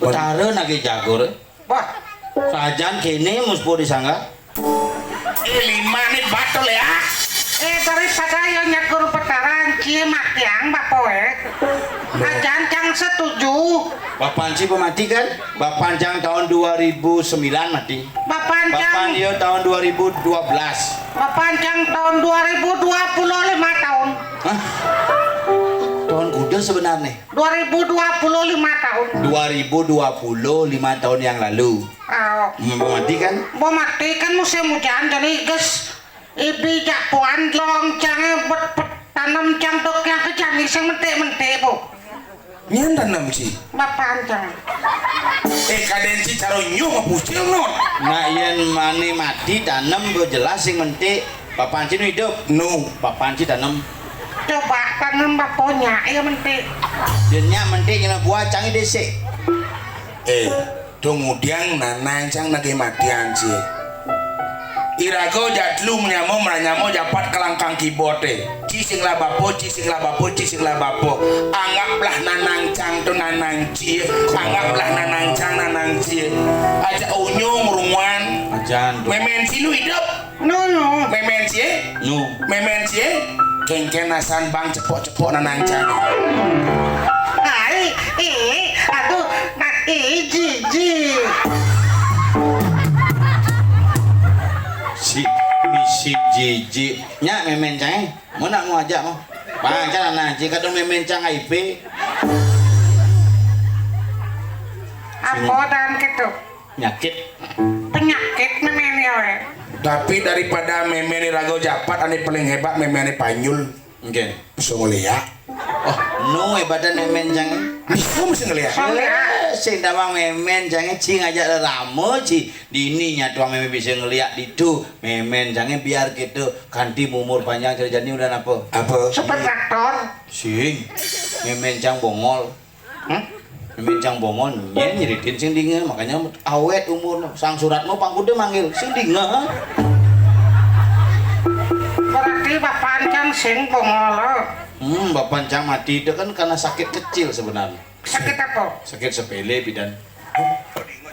Betara nagih jagur. Wah. Sajan kéné muspa di sanggah. Eh, lima nih batul ya. Eh, daripada yang nyagur betaran, cie matiang, Bapak, eh. Ajan cang setuju. Bapan ci pemati kan? Bapan cang tahun dua ribu sembilan mati. Bapan cang. Bapan iya tahun dua ribu dua belas. Bapan cang tahun dua ribu dua puluh lima tahun. Hah? Tahun kuda sebenarnya? Dua ribu dua puluh lima tahun. Dua ribu dua puluh lima tahun yang lalu. Oh. Mau mati kan? Mau mati kan musim hujan, jadi gas ibi jak puan dong, cang bet, bet, tanam cang tok yang kejani sing mentik-mentik, Bu. Nyén tanam ci? Bapan cang. Eh, kadén ci caro nyuh pucil non. Nak yén mani mati tanam bo jelas sing mentik. Bapan ci nu idup? Nu. Bapan ci tanem. Coba tanem baponya, ya mentik. Yén nyak mentik nyéna buah cangé désik. Eh, dong udiang nanang cang nagih matian ci. Iraga jatlu menyama, menyama japat kelangkang keyboardé. Ci sing lah bapa, ci sing lah bapa, ci sing lah bapa. Anggaplah nanang cang to nanang ci. Anggaplah nanang cang nanang ci. Aja unyung runguan. Ajan to. Mémén ci nu idup. Nu, nu. Mémén ci? Nu. Mémén ci? Kéngkén asan bang cepok-cepok nanang cang. Ai, ih, aduh, nah, ih, jijik. Si, si jijik. Nyak mémén cang, eh? Mau nak mau ajak mau? Bang, cang nanang ci kadung mémén cang H I V. Apa dan gitu? Nyakit. Penyakit mémén ya, wé. Tapi daripada mémén iraga japat, ané paling hébat mémén ané Panyul. Nggih. Bisa ngeliak. Oh, nu hébatan mémén cang. Bisa mesti ngeliak. Bisa ngeliak. Eh, sing tawang mémén cang, ci ngajak rerama ci. Dini nyatuang mémén bisa ngeliak ditu. Mémén cang biar gitu. Kanti umur panjang, cara jani udah apa? Apa? Super traktor. Sing. Mémén cang bongol. Hmm? Mincang bongon, nyén nyeritin sing dingeh, makanya awét umur. Sang Suratma pang kuda manggil, sing dingeh. Mati bapancang sing bongol. Hmm, bapancang mati itu kan karena sakit kecil sebenarnya. Sakit apa? Sakit sepele, bidan.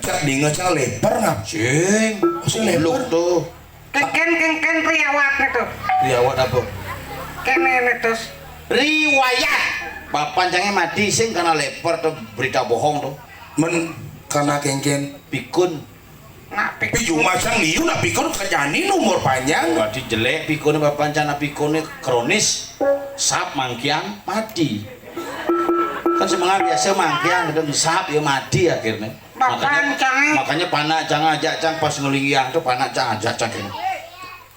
Cak dinga cak lebar ngap. Sing. Oh, sing lebar. Tuh. Kengken, kengken riwayat itu. Riwayat apa? Kene ini terus. Riwayat. Bapancangnya mati sing karena lebar tuh, berita bohong tuh. Men karena kengken. Pikun. Nah, pikun. Pi jumah sang liu nak pikun kejani umur panjang. Berarti jelek pikun bapancang, nah pikun ini kronis. Sap mangkiang mati. Kan semangat biasa mangkiang dan sap ya mati akhirnya. Makanya, makanya panak cang ajak cang pas ngelingiang tuh panak cang ajak cang gini.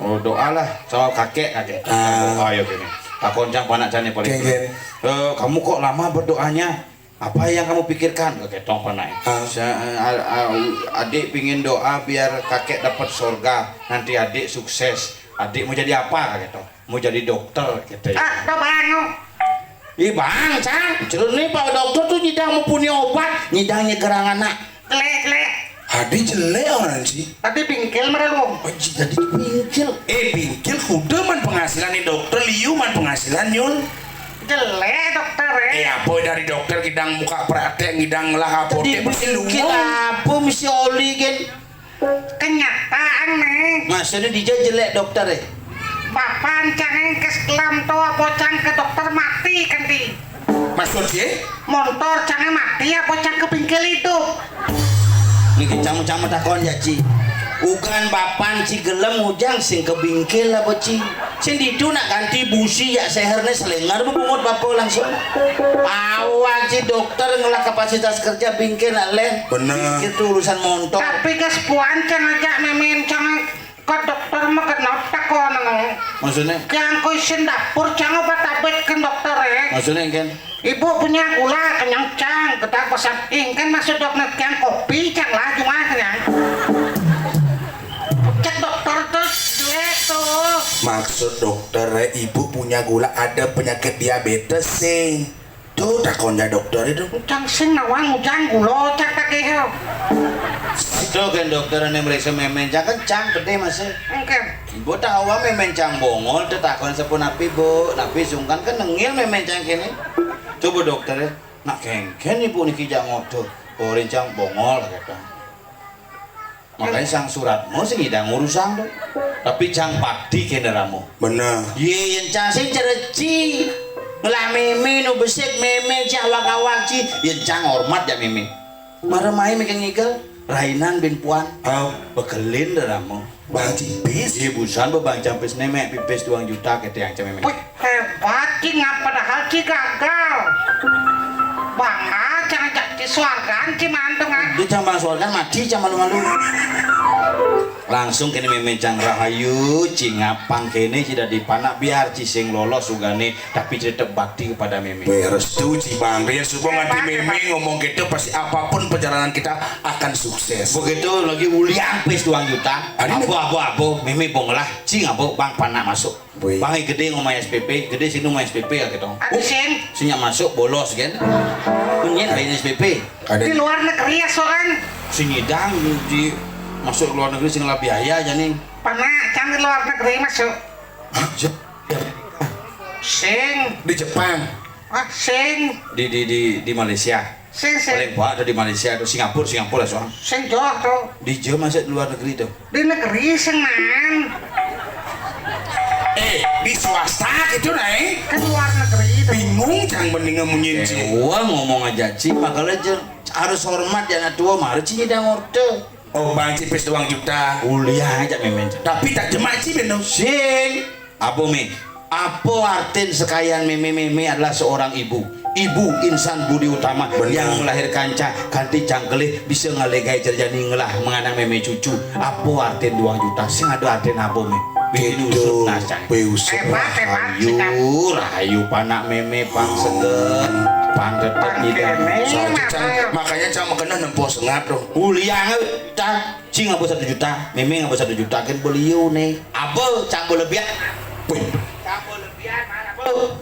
Oh, doalah sama kakek, kakek. Ah. Doa ya gini. Takon cang panak cang nih paling. Geng, geng. "Eh, kamu kok lama berdoanya? Apa yang kamu pikirkan?" Kakek tong panak. Ah. "Saya, eh, a- a- adik pingin doa biar kakek dapat surga. Nanti adik sukses. Adik mau jadi apa?" Kakek tong. "Mau jadi dokter," gitu ya. Ah, apa bang? Ih bang, cang, cerita nih pak dokter tuh nyidang mempunyai obat, nyidangnya gerang anak. Jelek, jelek. Hadi jelek orang sih. Tapi bingkil mereka lu. Oh, ji- jadi bingkil. Eh bingkil kuda man penghasilan nih dokter liu man penghasilan nyul. Jelek dokter eh. Eh apa dari dokter kidang muka praktek ngidang ngelah apotek mesti lu. Bingkil apa mesti oli gen? Kenyataan nih. Maksudnya dia jelek dokter eh. Bapak cangeng ke sekelam to apa cang ke dokter mati kan di. Maksudnya? Montor cangeng mati apa cang ke bingkil hidup? Niki camu-camu takon ya ci. Ugan bapan ci gelem ujang sing ke bingkil apa ci? Sing ditu nak ganti busi ya seherne selengar bu bungut bapo langsung. Awak ci dokter ngelah kapasitas kerja bingkil nak leh. Bener. Itu urusan montor. Tapi gas puan cang aja memen cang ke dokter mah kenapa kok nang? Maksudnya? Cang ko isin dapur cang obat abet ke dokter eh. Maksudnya kan? Ibu punya gula kenyang cang, kita pesan ingkan masuk dokter cang kopi cang lah cuma kenyang. Cek dokter tuh jelek tuh. Maksud dokter eh, ibu punya gula ada penyakit diabetes sih. Tuh takonnya dokter itu. Cang sing nawang ujang gulo cak tak kehel. Itu kan dokter ini meriksa memen cang kencang gede masih. Oke. Ibu tahu memen cang bongol tuh takon sepun api bu, tapi sungkan kan nengil memen cang kene. Coba dokter ya, nak kengken ibu niki cang ngodo, borin cang bongol kata. Makanya sang suratmu sing idang urusan tuh. Tapi cang pakti kene ramu. Bener. Ye yen cang sing cereci. Ngelah meme nu besik meme cak wak-awak ci. Yen cang hormat ya meme. Mara mai meke ngigel. Rainan bin puan. Au. Bekelin deh ramu. Bang Cipis. Ye busan be bang campis nemek pipis duang juta kete yang cememe. Wih. Hebat ci ngapa padahal ci gagal. Bangga jangan jadi suargan ci mantung ah. Dia cang bang suargan mati cang malu-malu. Langsung kene meme cang rahayu ci ngapang kene ci dadi panak biar ci sing lolos sugane tapi ci tetep bakti kepada meme. Beres tuh ci bang dia subuh nganti meme ngomong gitu pasti apapun perjalanan kita akan sukses. Begitu lagi uliang pis duang juta. Abo abo abo meme bonglah ci ngabo bang panak masuk. Bang gede ngomong S P P, gede sini ngomong S P P ya gitu. Ada sing. Sini masuk bolos kan. Punya lain S P P. Di luar negeri ya soran. Sini dang di masuk luar negeri sing lah biaya aja nih. Pernah cang di luar negeri masuk. Hah? Sing. Di Jepang. Ah, sing. Di di di di Malaysia. Sing sing. Paling ada di Malaysia tuh Singapura, Singapura soal. Sing jauh tuh. Di jauh masuk luar negeri tuh. Di negeri sing man. Eh, di swasta gitu naik. Ke luar negeri itu. Bingung cang mendingan munyin sih. Wah ngomong aja ci, makanya harus hormat ya anak tua mari ci nyidang order. Oh bang cipis doang juta. Kuliah aja memen. Tapi tak jemak ci beno. Sing. Apa mi? Apa artin sekalian meme-meme adalah seorang ibu. Ibu insan budi utama yang melahirkan cang kanti cangkelih bisa ngalegai terjadi ngelah menganak meme cucu. Apa artin duang juta? Sing ada artin apa mi? Bini usut nas cang. Rahayu, rahayu panak meme pang seger, pang tetep nyidang. Makanya cang makanya cang makena nempo sengap dong. Uliang cang. Cing apa satu juta, meme apa satu juta kan beliau nih. Apa cang boleh biar? Wih. Cang boleh biar mana apa?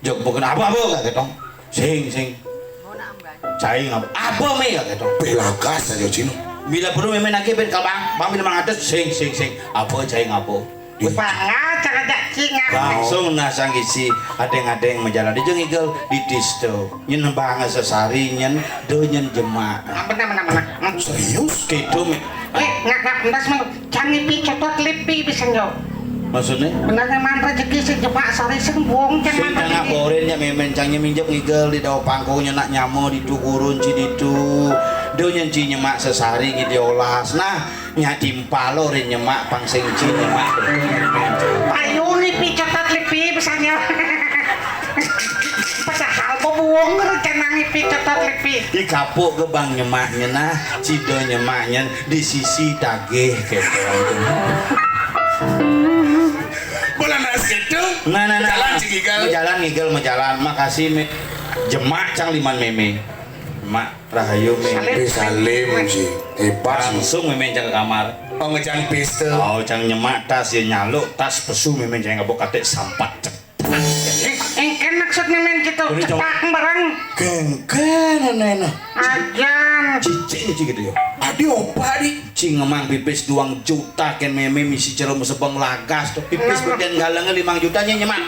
Jok bukan apa apa kata dong. Sing sing. Cai ngapa? Apa me kata dong. Belagas aja cino. Bila perlu meme nake ben kabang, bang bila mangatus sing sing sing. Apa cai ngapa? Bangga cara cacing. Langsung nah sang isi adeng-adeng majalan. Dija ngigel di disto. Nyen bangga sesari nyen do nyen jemak. Ah, bener, bener, bener. Hmm. Serius? Gitu, Mi. Eh, nggak, nggak, entas, Mang. Cang ipi cetot lipi bisa, nyo. Maksudnya? Bener, nggak, man, rezeki sing jemak sari sing buang, cang. Sing man, rezeki. Ngaborin ya, memen cang nyeminjep ngigel di dao pangkungnya nak nyamo di tu gurun ci di tu. Do nyen ci nyemak sesari gitu olas. Nah, nya timpalo ri nyemak pang sing ci nyemak. Payu lipi cetot lipi misalnya. Padahal bebuang rencana ngipi cetot lipi. Di kapuk gebang nyemak nyenah, cido nyemak nyen di sisi tagih gitu. Bola nas gitu. Nah, nah, nah. Jalan si Gigal. Mau jalan ngigel, mau jalan. Makasih, Mi. Jemak cang liman meme. Mak. Rahayu, Mi. Salim. Eh, salim, Ji. Hebat, Ji. Langsung, Mi, cang ke kamar. Oh, ngejang pistol. Oh, cang nyemak tas, ya nyaluk tas pesu, Mi, cang ngabok katik sampat cepat. Eh, eh, kan maksud, Mi, gitu. Ini cang cepak barang. Kengken, enak. Ajan. Cicing, Ji, gitu ya. Adi opa, di. Cing ngemang pipis duang juta, ken meme misi cerum sebeng lagas, tuh. Pipis beden galengnya limang juta, nya nyemak.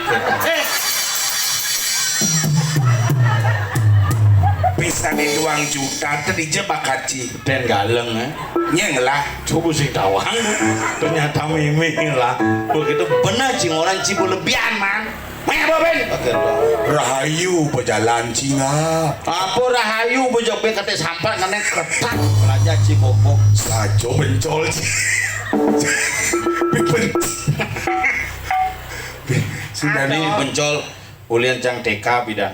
Eh. Pisane duang juta tadi je bakaci. Den galeng, eh. Nyeng lah. Coba sing tawang. Ternyata mimi lah. Begitu benar cing orang cibu lebihan, man. Meh, apa, Ben? Oke, udah. Rahayu pejalan cingap. Apa rahayu bejok be kate sampat ngene ketak belajar cibobok. Sajo bencol. Pipen. Sudah nih bencol ulian cang T K bidan.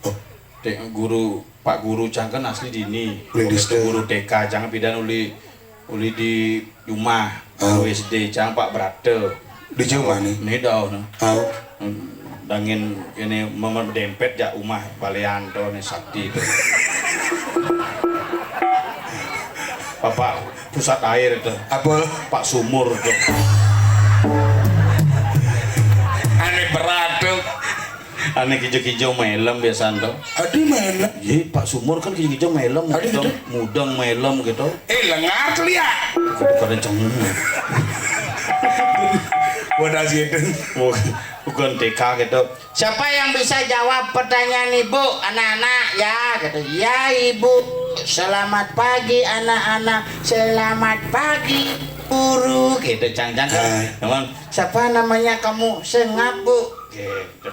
Oh. Te-, guru, Pak Guru cang kan asli dini. Uli di Begitu sekolah. Guru T K cang pidan uli, uli di rumah. Ah. Guru S D cang Pak Brata. Di rumah nih? Nih dah, nah. Ah. Dangin ini mama dempet jak rumah balian tuh nih sakti tuh. Bapak pusat air tuh. Apa? Pak Sumur tuh. Aneh berat tuh. Ane kijo-kijo melem biasaan to. Adi melem. Ye, Pak Sumur kan kijo-kijo melem, Adi mudeng, gitu. Mudeng melem gitu. Eh, lengar tuh ya. Bukan cengeng. Wadah sih itu. Bukan, bukan T K gitu. Siapa yang bisa jawab pertanyaan Ibu, anak-anak? Ya, gitu. Ya, Ibu. Selamat pagi, anak-anak. Selamat pagi, guru. Gitu, cang-cang kan. Ah. Cuman, siapa namanya kamu? Sengap, Bu. Gitu.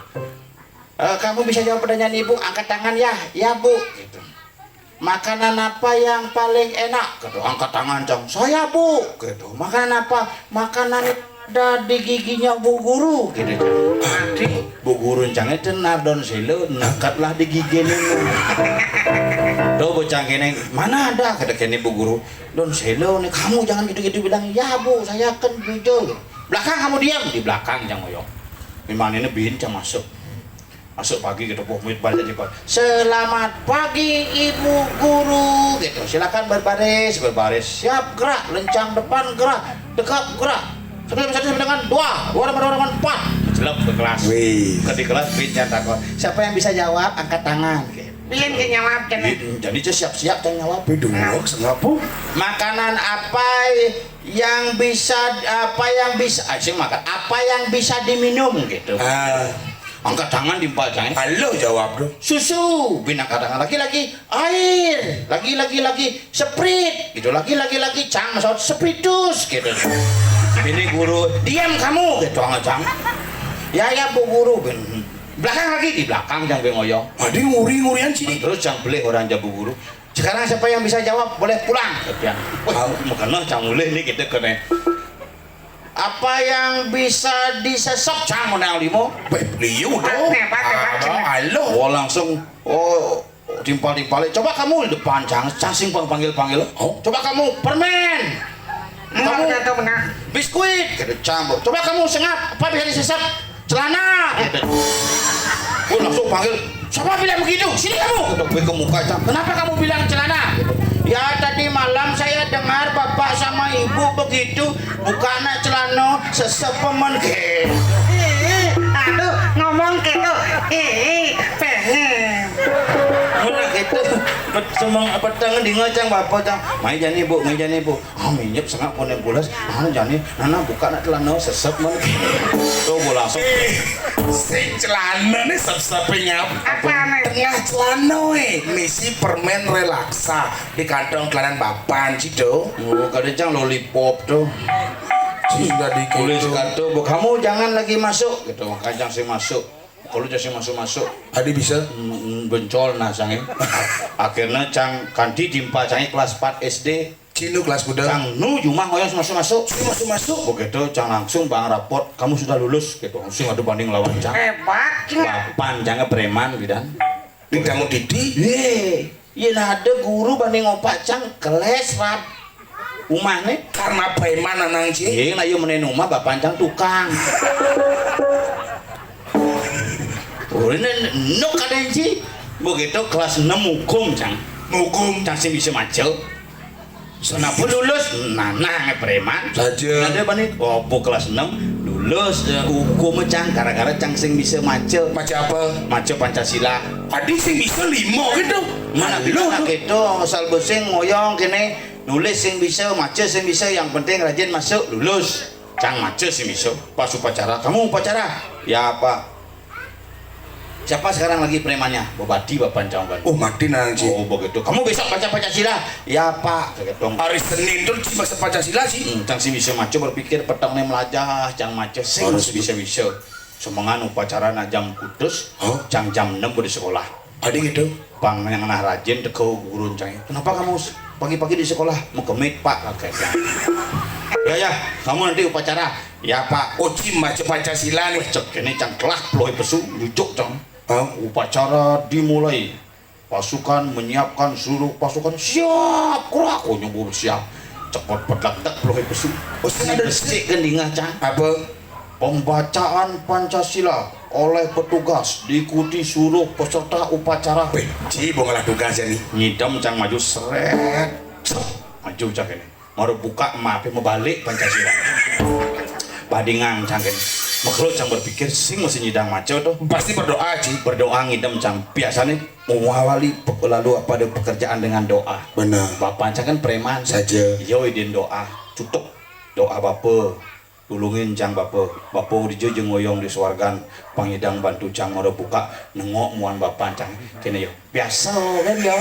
Eh, kamu bisa jawab pertanyaan Ibu, angkat tangan ya. Ya, Bu. Gitu. Makanan apa yang paling enak? Gitu. Angkat tangan, cang. Saya, Bu. Gitu. Makanan apa? Makanan yang ada di giginya Bu Guru. Gitu, cang. Aduh, Bu Guru, cang, itu nardon selo, nekatlah di gigi ini. Tuh, bocah kene, mana ada? Kata kene Bu Guru. Don selo nih, kamu jangan gitu-gitu bilang, "Ya, Bu, saya kan jujur." Belakang kamu diam, di belakang, cang, ngoyo. Memang ini bin, cang, masuk. Masuk pagi gitu, boh, murid baca di depan. "Selamat pagi, Ibu Guru," gitu. "Silakan berbaris, berbaris. Siap, gerak, lencang depan, gerak, tegap, gerak. Satu, satu, sampai dengan dua, dua, dua, dua, empat." Celep ke kelas. Wih. Ke di kelas, bin cang takon. Siapa yang bisa jawab, angkat tangan. Gitu. Bin ke jawab, cang. Bin, jadi, cang, siap-siap, cang, jawab. Wih, dulu, sengapa? Makanan apa yang bisa, apa yang bisa, ah, sing makan, apa yang bisa diminum gitu. Ah. Angkat tangan di empal cang. Halo jawab tuh. Susu, bin angkat tangan lagi, lagi air, lagi, lagi, lagi Sprite gitu, lagi, lagi, lagi cang, maksud spiritus gitu. Ini guru, diam kamu gitu, angkat cang. Ya, ya, Bu Guru, bin. Belakang lagi, di belakang cang, bin ngoyo. Adi nguri-ngurian sini. Terus cang beli orang jabu guru. Sekarang siapa yang bisa jawab, boleh pulang. Kemudian, wah, makanya cang mulai nih kita kena. Apa yang bisa disesep, cang, menang limo? Weh, liu tuh. Hebat, hebat, hebat. Halo. Oh, langsung, oh, timpal-timpal. Coba kamu di depan, cang, cang sing pang-, panggil-panggil. Oh. Coba kamu permen. Kamu benar, benar. Biskuit, kata cang. Coba kamu sengap, apa bisa disesep? Celana. Gue langsung panggil, "Siapa bilang begitu? Sini kamu." Kata gue ke muka, "Kenapa kamu bilang celana?" "Ya, tadi malam saya dengar bapak sama ibu begitu, buka anak celana, sesepemen." Ih, aduh, ngomong gitu. Ih, pengen. Udah gitu. Pet semeng peteng dingeh cang bapa cang. Mai jani, Bu, mai jani, Bu. Ah, minyak sengak koné pules. Ah, jani, nana buka nak celana sesep men. Tuh bola sok. Eh, sing celana nih sep-sep ngap. Apa nih? Tengah celana, eh, misi permen relaksa di kantong celana bapan situ. Oh, kada cang lollipop tuh. Sing sudah di tulis kartu, Bu, kamu jangan lagi masuk gitu. Makanya cang sing masuk. Kalau cang sing masuk-masuk. Adi bisa? Mm, mm, bencol nah cangé. Akhirnya cang kanti timpa cangé kelas empat S D. Cinu kelas kuda. Cang nu jumah ngoyong masuk-masuk. Sing masuk-masuk. Begitu cang langsung bang rapot, kamu sudah lulus gitu. Langsung ada banding lawan cang. Hebat, cing. Bapan cangé preman bidan. Bintang titi. Yé, yén ada guru banding opak cang keles rap. Umahné karena preman anang ci. Yé, nah iya menen umah bapan cang tukang. Ulin nuk kadén ci. Begitu kelas enam hukum cang. Hukum. Cang sing bisa maca. Kenapa lulus? Nah, nah, preman. Saja. Ada apa nih? Oh, bu kelas enam lulus, eh, hukum cang gara-gara cang sing bisa maca. Maca apa? Maca Pancasila. Adi sing bisa lima gitu. Mana lu bisa gitu, asal besing ngoyong kene nulis sing bisa, maca sing bisa, yang penting rajin masuk, lulus. Cang maca sing bisa. Pas upacara, kamu upacara? Ya, Pak. Siapa sekarang lagi premannya? Bebati bapan cang kan. Oh, mati nang ci. Oh, begitu. Kamu besok baca Pancasila. Ya, Pak. Hari Senin tuh ci baca Pancasila sih. Hmm, cang sing bisa maca berpikir petengné melajah, cang maca sing harus bisa-bisa. Semengan upacara nah jam kutus, cang jam enam udah sekolah. Ada gitu. Bang yang nah rajin teko gurun cang. Kenapa kamu pagi-pagi di sekolah? Mau kemit, Pak, kakek. Ya, ya, kamu nanti upacara. Ya, Pak. Oh, ci baca Pancasila nih. Cek ini cang kelak pelohi pesu, nyucuk cang. Hah? Upacara dimulai. Pasukan menyiapkan seluruh pasukan. Siap, kerak, oh, nyebur siap. Cepet pedlek dek pelohi pesu. Oh, sing ada resik gendingah cang. Apa? Pembacaan Pancasila oleh petugas diikuti seluruh peserta upacara. Wih, ci, mau ngalah tugas ya nih. Ngidam cang maju seret. Cep, maju cang ini. Mara buka mape mabalik Pancasila. Padingang cang kene. Makhluk cang berpikir sing masih nyidang maca tuh. Pasti berdoa, ci. Berdoa ngidem cang. Biasane mengawali pe-, lalu pada pekerjaan dengan doa. Benar. Bapak cang kan preman. Saja. Iya, idin doa. Cutuk. Doa bapa. Tulungin cang bapa. Bapa dija ja ngoyong di suargan. Pangidang bantu cang mara buka. Nengok muan bapak cang. Kene yo. Biasa kan ya.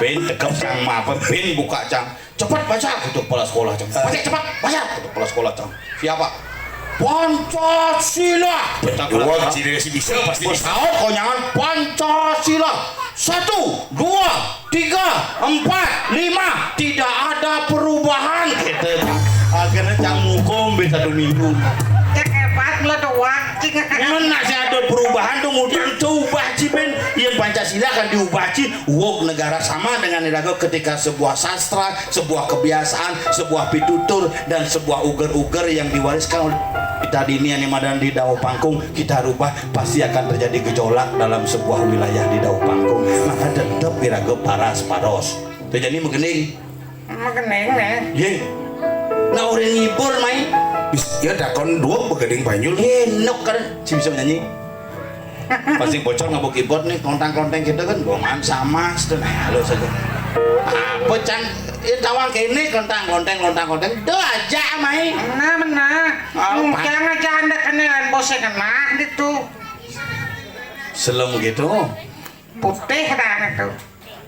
Bin tegep cang mapa, bin buka cang. Cepat baca, kutuk kepala sekolah cang. Baca cepat, baca, kutuk kepala sekolah cang. Siapa? Pancasila. Wah, ciri si bisa, pasti bisa. Saut konyangan Pancasila. Satu, dua, tiga, empat, lima. Tidak ada perubahan. Gitu. Akhirnya cang ngukum be satu minggu. Cek hebat meleduak, cing. Mana sih ada perubahan tuh, mudah coba ci, bin. Yang Pancasila kan diubah ci. Wok negara sama dengan iraga ketika sebuah sastra, sebuah kebiasaan, sebuah pitutur, dan sebuah uger-uger yang diwariskan oleh kita dini yang madan di Dauh Pangkung, kita rubah, pasti akan terjadi gejolak dalam sebuah wilayah di Dauh Pangkung. Maka tetep iraga paras-paros. Terjadi menggending. Menggending, nih. Ye. Nah, orang ngibur, mai. Bis, ya, takon dua begending banyu. Ye, nok kan. Si bisa nyanyi. Pasti bocor ngabuk keyboard nih, klontang-klonteng kita kan, bongan sama, sudah, nah, halo saja. Apa, cang? Ya, tawang kene, klontang-klonteng, klontang-klonteng. Do aja, mai. Mana, mana? Oh, Pak. Jangan aja anda kene, lain bosnya kena, gitu. Selem gitu. Putih dah itu.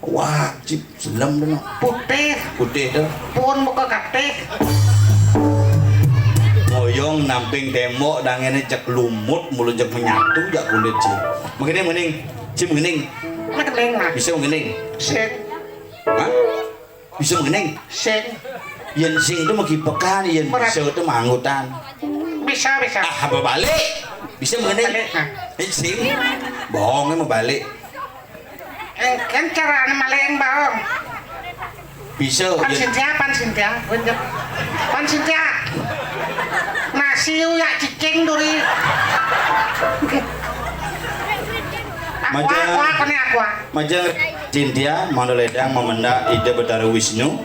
Wah, cip, selem dulu. Putih. Putih dah. Pun buka katih. Ngoyong namping tembok, dah ngene cek lumut, mulut cek menyatu, jak kulit, cip. Mengene, mengene. Cip, mengene. Mengene, Mas. Bisa mengene? Sing. Hah? Bisa mengene? Sing. Yen sing itu mau kipekan, yen berat. Bisa itu manggutan. Bisa, bisa. Ah, apa balik? Bisa mengene? Balik, nah. Eh, sing. Bohongnya mau balik. Eh, kan cara anu maling baong. Bisa, pan ya. Sintia, pan Sintia, bener. Pan Sintia. Nasi uyak cicing duri. Aqua, maja, aqua, kone aqua. Maja Sintia, mau ledang memendak ide Betara Wisnu.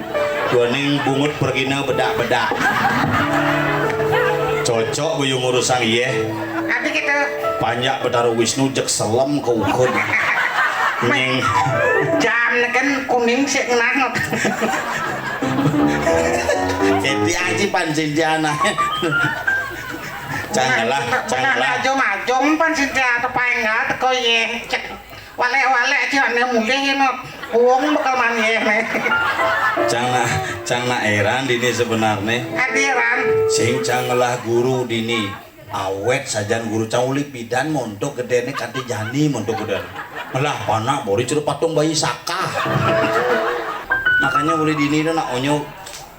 Duaning bungut pergina bedak-bedak. Cocok bayu ngurusang iye. Nanti kita. Panjak Betara Wisnu jek selem ke ukud. Kuning. Jam kan kuning sik ngenah. Jadi aji pan sintiana. Cang ngelah, cang ngelah. Ajo majong pan sintia tepaenga teko ye. Cek walek-walek cek ne mulih no. Wong bakal maneh ne. Cang nak, cang nak eran dini sebenarne. Adi eran. Sing cang ngelah guru dini. Awet sajan guru cang uli pidan montok gedene kanti jani montok gedene. Ngelah panak bori curu patung bayi saka. Makanya uli dini tu nak onyo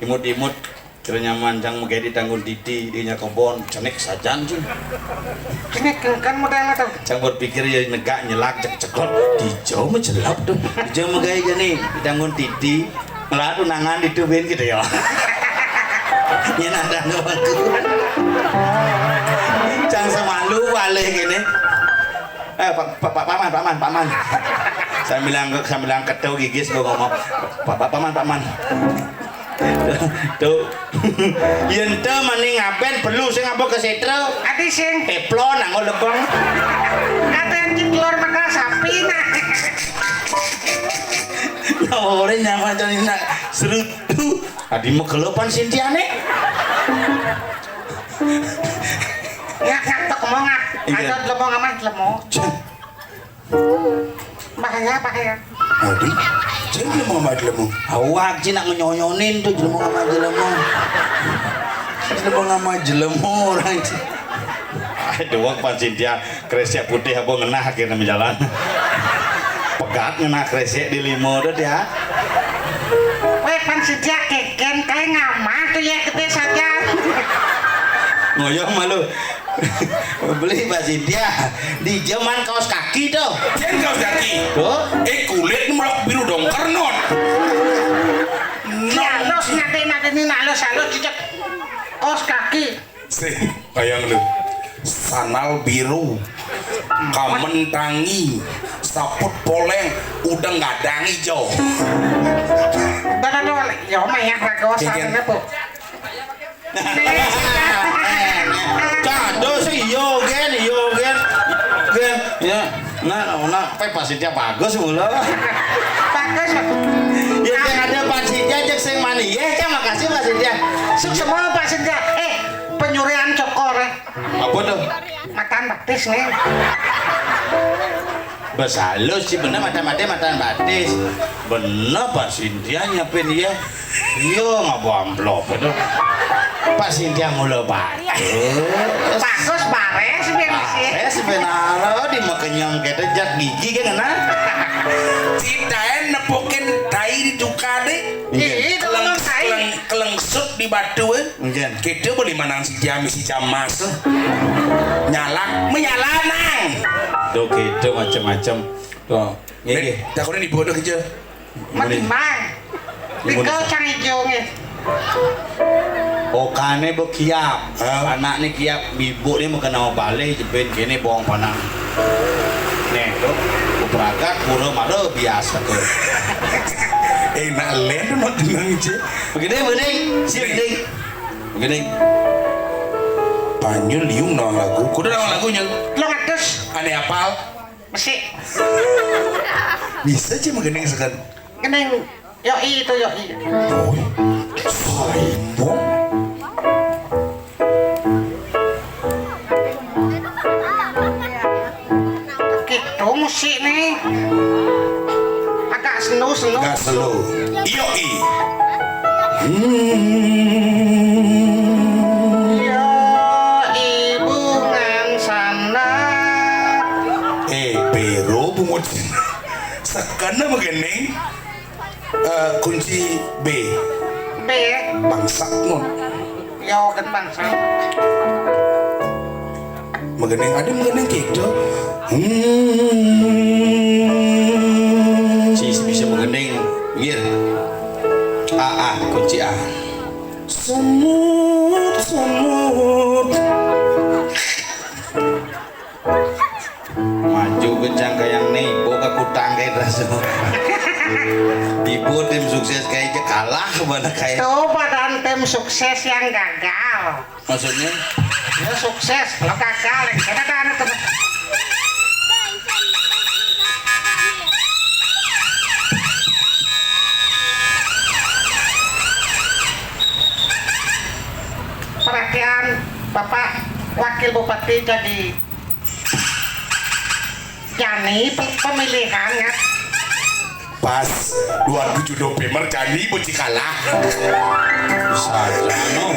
imut-imut kira nyaman cang megai di tanggun titi di nya kebon cenik sajan cing. Cenik kan modalnya tu. Cang berpikir ya negak nyelak cek ceklot dijau mencelap tu. Dijau megai jani di tanggun titi. Ngelah tunangan ditubin gitu ya. Nyen ada aku. Cang semalu balik gini. Eh, Pak, Pak, Pak Paman, Pak Man, Pak Man. Sambil angkat, sambil angkat tahu gigis gua ngomong. Pak, Pak Paman, Pak Man. Tuh. Yen te mani ngaben perlu sing apa ke setra. Ati sing. Teflon anggo lebong. Kata yang keluar mata sapi nah. Nah, orang nyaman jadi nak serutu. Adi mekelo pan sintiane. Ngak ngak tok mau ngak. Iya. Ada lemo ngaman lemo. Bahaya bahaya. Adi, cing lemo ngaman lemo. Awak cing nak ngenyonyonin tu lemo ngaman lemo. Lemo ngaman lemo orang cing. Aduh, wong pan sintia. Kresek putih apa ngenah akhirnya menjalan. Pegat ngenah kresek di limo tu dia. Weh, pan sejak keken kai ngamah tu ya gede saja. Ngoyong malu. Beli Pak Sintia di zaman kaos kaki tu. Jen kaos kaki. Tuh. Eh, kulit ni melok biru dongker non. Halus nanti nanti ni halus halus cicak kaos kaki. Sing, bayang lu. Sanal biru, kamen tangi, saput poleng, udeng gadang ijo. Dah, dah, dah, ya, Oma, ya, raga. Gini, gini. Sana, Bu. Kado sih, yo, gen, yo, gen. Gen, ya. Nah, nah, nah, pe pasti dia bagus mulu. Bagus. Ya, yang ada Pak Sintia, cek sing mani. Ya, cek makasih Pak Sintia. Sukses mulu Pak Sintia. Eh, penyurian cokor, eh. Apa tuh? Matan batis nih. Besalus sih bener mata-mata matan batis. Bener Pak Sintia nyiapin ya. Iya ngapa amplop itu. Pak Sintia mulu bagus. Bagus bares biar sih. Bares benar di makenyang kita jat gigi kan nah. Citaen nepukin tai di tukade. Iya, itu keleng, keleng, kelengsut di batu eh. Nggih. Kita boleh manang si jam si jam mas. Nyala, menyala nang. Tuh gitu macam-macam. Tuh, nggih. Takutnya dibodoh aja. Mati mang. Dikau cang ijo nggih. Okane bekiap. Hah? Anakne kiap, ibu ni mekena bale jebin kene bawang panang. Nih, tuh, kupragat pura mada biasa tuh. Enak len mau tenang je. Begini, begini, si begini. Begini. Panjul liung nawang lagu. Kudu nawang lagunya. Lo ngatus. Ane apal. Mesik. Bisa aja menggending sekan. Gending. Yoi itu yoi. Oi. Saimo. Gitu musik nih. Agak slow slow. Agak slow. Yoi. Hmm. Yoi bungan sana. Eh, pero bungut. Sekena begini. Eh, kunci B. B ya? Bangsat no. Ya kan bangsat. Megeneng ada megeneng gitu. Hmm. Si bisa megeneng, mir. A A kunci A. Semut semut. Maju kencang kayak nih, bawa ke kutang kayak terus. Ibu tim sukses kayak aja kalah mana kayak. Tuh badan tim sukses yang gagal. Maksudnya? Ya sukses, lo gagal, yang kita kan itu. Jadi, jani pe-, pemilihan, ya. Pas dua tujuh November, jani beci kalah. Bisa aja, no.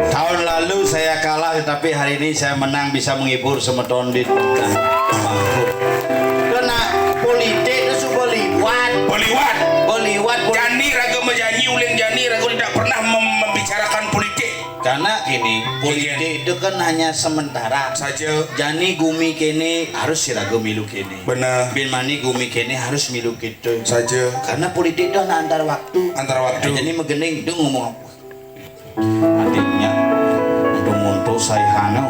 Tahun lalu saya kalah, tetapi hari ini saya menang, bisa menghibur semeton di kena politik itu sudah liwat. Beliwat. Beliwat. Jani raga menjanji, ulin jani raga tidak pernah mem-, membicarakan politik. Karena gini, politik itu kan hanya sementara. Saja. Jani gumi kene harus siraga milu kene. Benar. Bin mani gumi kene harus milu kita. Saja. Karena politik itu hanya antar waktu. Antar waktu. Nah, jadi megening itu ngomong apa? Artinya, untuk-untuk saihano.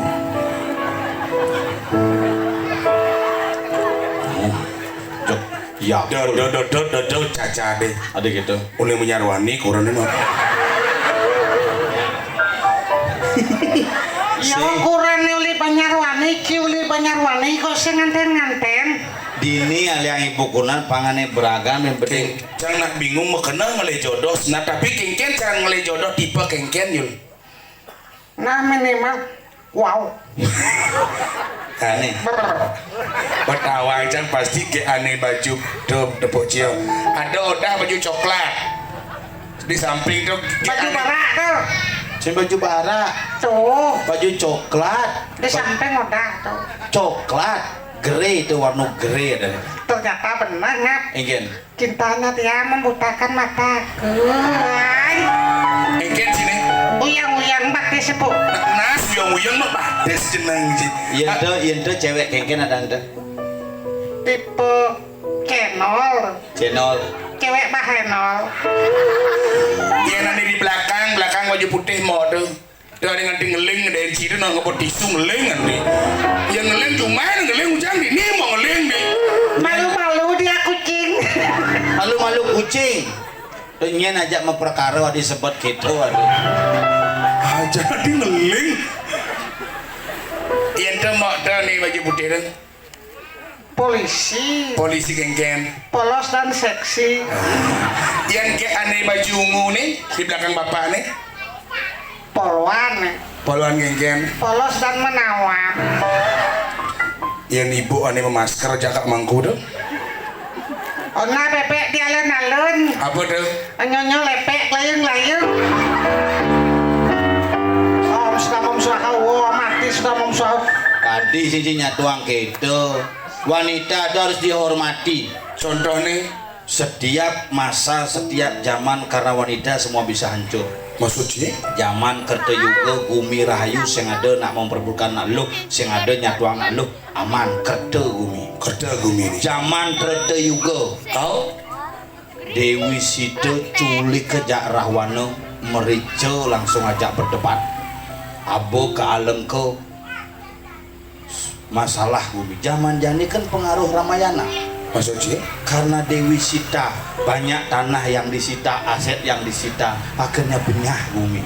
Oh, cok. Ya. Do, do, do, do, do, do, caca deh. Ada gitu. Uli menyarwani kurang ini mah. Ya, ukuran uli Banyarwani, ki uli Banyarwani kok sing nganten-nganten. Dini aliang ibu kunan pangane beragam, yang penting. Cang nak bingung mekena ngelih jodoh. Nah, tapi kengken cara ngelih jodoh tipe kengken, Yul. Nah, minimal wow. Aneh. Ber. Betawang cang pasti ke aneh baju tuh tepuk cium. Ada odah baju coklat. Di samping tuh baju barak tuh. Sing baju barak. Tuh. Baju coklat. Di samping odah tuh. Coklat. Grey itu, warna grey ada. Ternyata benar, Ngap. Ingin. Cintanya dia membutakan mataku. Ay. Ingin sini. Uyang-uyang batis, Bu. Nas, uyang-uyang mah batis jeneng ji. Iya, tuh, iya, tuh, cewek kengken ada, ada. Tipe Kenol. Channel. Cewek bahenol. Yang nanti di belakang, belakang baju putih mau tuh. Tuh ada nganti ngeling, ada yang situ nang ngepot tisu ngeling nanti. Yang ngeling cuma ngeling ujang di ini mau ngeling di. Malu-malu dia kucing. Malu-malu kucing. Tuh nyen aja memperkara disebut gitu, aduh. Aja di ngeling. Yang tuh mau tuh nih baju putih tuh. Polisi. Polisi kengken. Polos dan seksi. Yang ke aneh baju ungu nih di belakang bapak nih. Polwan nih. Polwan kengken. Polos dan menawan. Yang ibu aneh memasker jakak mangku tuh. Ona bebek di alun-alun. Apa tuh? Nyonyo lepek layung-layung. Om sudah mom suaha, wo mati sudah mom suaha. Tadi sisi nyatuang gitu. Wanita itu harus dihormati. Contoh nih. Setiap masa, setiap zaman karena wanita semua bisa hancur. Maksudnya? Zaman kerta yuga, gumi rahayu, sing ada nak memperbutkan nak luh, sing ada nyatuang nak luh, aman, kerta gumi. Kerta gumi nih. Zaman kerta yuga. Kau? Dewi Sita culika jak Rahwana, merica langsung ajak berdebat. Aba ka Alengka, masalah gumi. Zaman jani kan pengaruh Ramayana. Maksud cik? Karena Dewi Sita, banyak tanah yang disita, aset yang disita, akhirnya benyah gumi.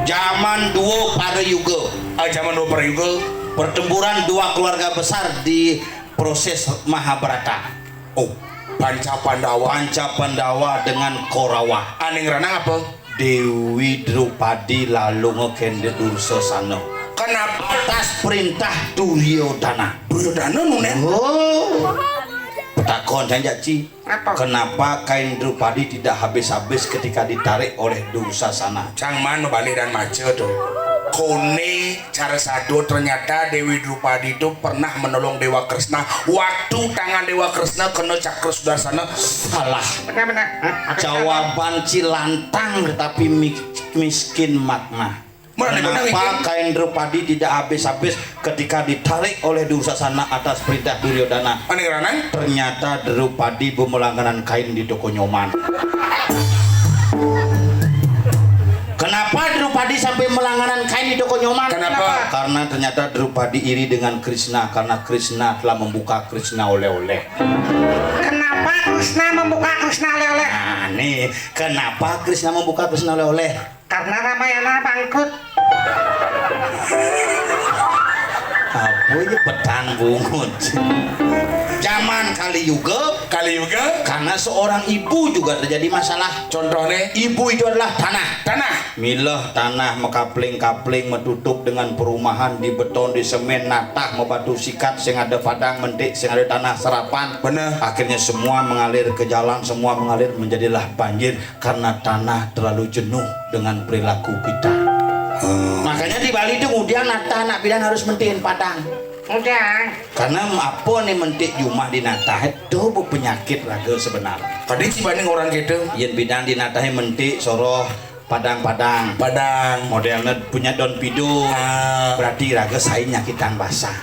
Zaman dua para yuga. Ah, zaman dua para yuga. Pertempuran dua keluarga besar di proses Mahabharata. Oh, Panca Pandawa. Panca Pandawa dengan Korawa. Aning ranang apa? Dewi Drupadi lalunga kenda Dursasana. Kenapa? Atas perintah Duryodana. Duryodana nunen? Oh. Petakon janjak ci. Apa? Kenapa kain Drupadi tidak habis-habis ketika ditarik oleh Dursasana? Cang man balik dan maca tuh. Kone cara satu ternyata Dewi Drupadi itu pernah menolong Dewa Kresna. Waktu tangan Dewa Kresna kena cakra Sudarsana. Salah. Benar-benar. Jawaban cilantang tetapi mi-, miskin makna. Kenapa kain Drupadi tidak habis-habis ketika ditarik oleh Dursasana atas perintah Duryodana? Ternyata Drupadi bemelangganan kain di toko Nyoman. Kenapa Drupadi sampai melangganan kain di toko Nyoman? Kenapa? Karena ternyata Drupadi iri dengan Krishna karena Krishna telah membuka Krishna oleh-oleh. Kenapa Krishna membuka Krishna oleh-oleh? Nah, nih, kenapa Krishna membuka Krishna oleh-oleh? Karena Ramayana bangkrut. Apa ya, petang bungut. Zaman Kali Yuga, Kali Yuga. Karena seorang ibu juga terjadi masalah. Contohnya? Ibu itu adalah tanah. Tanah. Milah tanah makapling-kapling, matutup dengan perumahan, dibeton, disemen, natah, mabatu sikat, sing ada padang mentik, sing ada tanah serapan. Bener. Akhirnya semua mengalir ke jalan, semua mengalir, menjadilah banjir karena tanah terlalu jenuh dengan perilaku kita. Hmm. Makanya di Bali itu ngudiang natah anak pidan harus mentikin padang. Udah. Karena apa nih mentik jumah di natah itu berpenyakit raga sebenarnya. Tadi si banding orang gitu. Yen pidan di natah mentik soroh padang-padang. Padang. Modelnya punya daun pidung. Ah. Berarti raga sai nyakitang basah.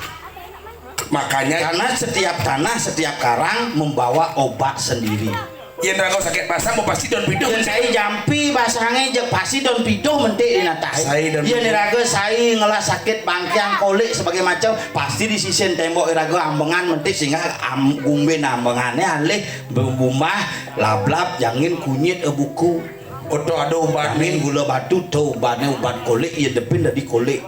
Makanya karena setiap tanah, setiap karang membawa obat sendiri. Yen raga sakit basah, mau pasti daun pidung. Yen sai jampi basahnya, je pasti daun pidung mentik di natah. Sai daun pidung. Yen raga sai ngelah sakit bangkiang, kolik, sebagai macam, pasti di sisin tembok raga ambengan mentik, sehingga am, gumbe ambengannya alih bumbah, lablab, jangin, kunyit, eh, buku. Oto ada obat nih. Jangin gula batu, to obatnya obat kolik, yen depin dari kolik.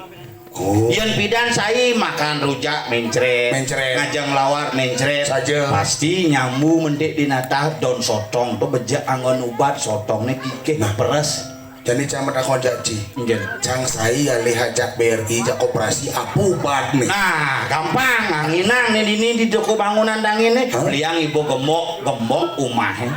Oh. Yen pidan sai makan rujak mencret, mencret. Ngajeng lawar mencret. Saja. Pasti nyambu mentik di natah daun sotong tu bejak anggon ubat sotongnya kikih. Nah. Peres. Jadi cang matakon jak ci. Nggih. Cang sai alih jak B R I, jak koperasi, apa ubat nih? Nah, gampang. Anginang nih dini di toko bangunan dangin nih. Hah? Liang ibu gemuk, gemuk umahnya.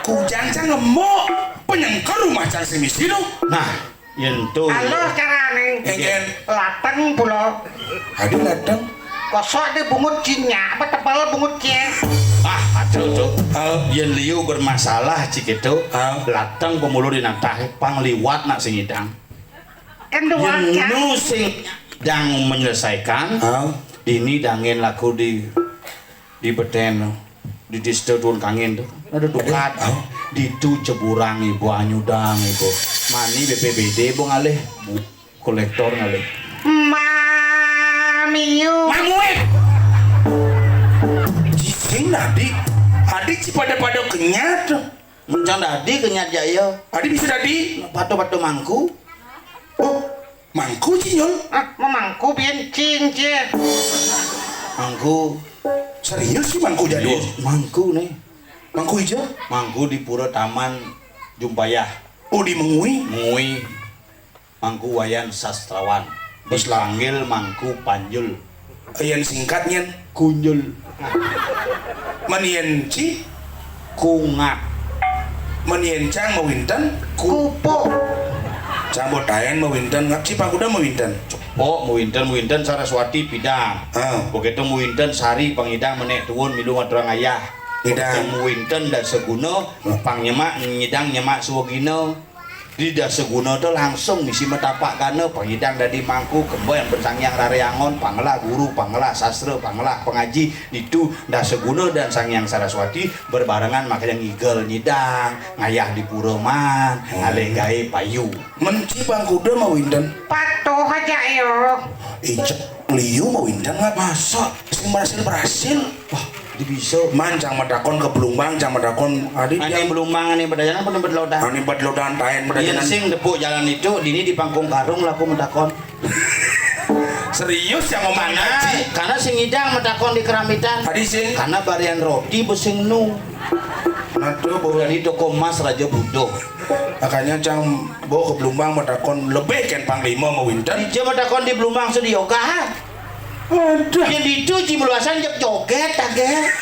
Kujang cang gemuk. Penyengker rumah cang sing misi tu. Nah, yen tu. Halo, carane. Engen. Lateng pulo. Aduh, lateng. Kosok deh bungut cinya, apa tebal bungut cie? Ah, aduh tu. Ah. Yen liu bermasalah cik itu, ah, lateng pemulu di natah pang liwat nak sing idang. Kan dua. Yen nu sing dang menyelesaikan, ah, dini dangin laku di di beten, di dista tuun kangin tu. Ada dukat. Aduh, au. Ditu ceburang ibu, anyudang ibu. Mani B P B D ibu ngalih, bu, kolektor ngalih. Mamiu. Mamuik. Jising dadi. Adi ci pada-pada kenyat. Mencang dadi kenyat ja iya. Adi bisa dadi. Patu-patu mangku. Oh, mangku, Cinyul? Ah, memangku bien cing cie. Mangku. Serius sih mangku jadul? Serius, mangku nih. Mangku hijau? Mangku di Pura Taman Jumpayah. Oh, di Mengwi? Mengwi. Mangku Wayan Sastrawan. Islam. Dipanggil Mangku Panjul. Yen singkat nyen? Kunyul. Men yen ci? Kungat. Men yen cang mawinten? Kupuk. Cang botaen mawinten, ngap ci pangkuda mawinten? Cepok mawinten, mawinten Saraswati pidan. Ah. Begitu mawinten Sari pangidang menek tuun milu ngaturang ayah. Idang. Begitu mawinten Dasaguna, hmm, pang nyemak nyidang nyemak suwagina. Di Dasaguna tu langsung misi matapak gana, pangidang dadi mangku, kemben ben Sang Hyang Rare Angon, pangelah guru, pangelah sastra, pangelah pangaji, ditu Dasaguna dan Sang Hyang Saraswati berbarengan makanya ngigel nyidang, ngayah di pura man, hmm, ngalih gaé payu. Men ci pangkuda mawinten? Patuh aja yo. Ijek liu mawinten nggak masa? Sing berhasil-berhasil. Wah, di bisa. Man, cang matakon ka Blumbang, cang matakon, adi. Ané Blumbang, ané Badajanan, ané Bedlodan? Ané Bedlodan, taén Badajanan. Yén sing depuk jalan itu, dini di Pangkung Karung laku matakon. Serius yang ngomong karena, ngaji? Karena sing ngidang matakon di Keramitan. Adi sing? Karena barian roti besing nu. Nah, tuh, Bu. Dari toko emas Raja Budo. Makanya cang bawa ke Blumbang matakon lebih kan Panglima mawinten. Dija matakon di Blumbang sudah yoga. Aduh. Yang ditu ji meluasan jek joget agak.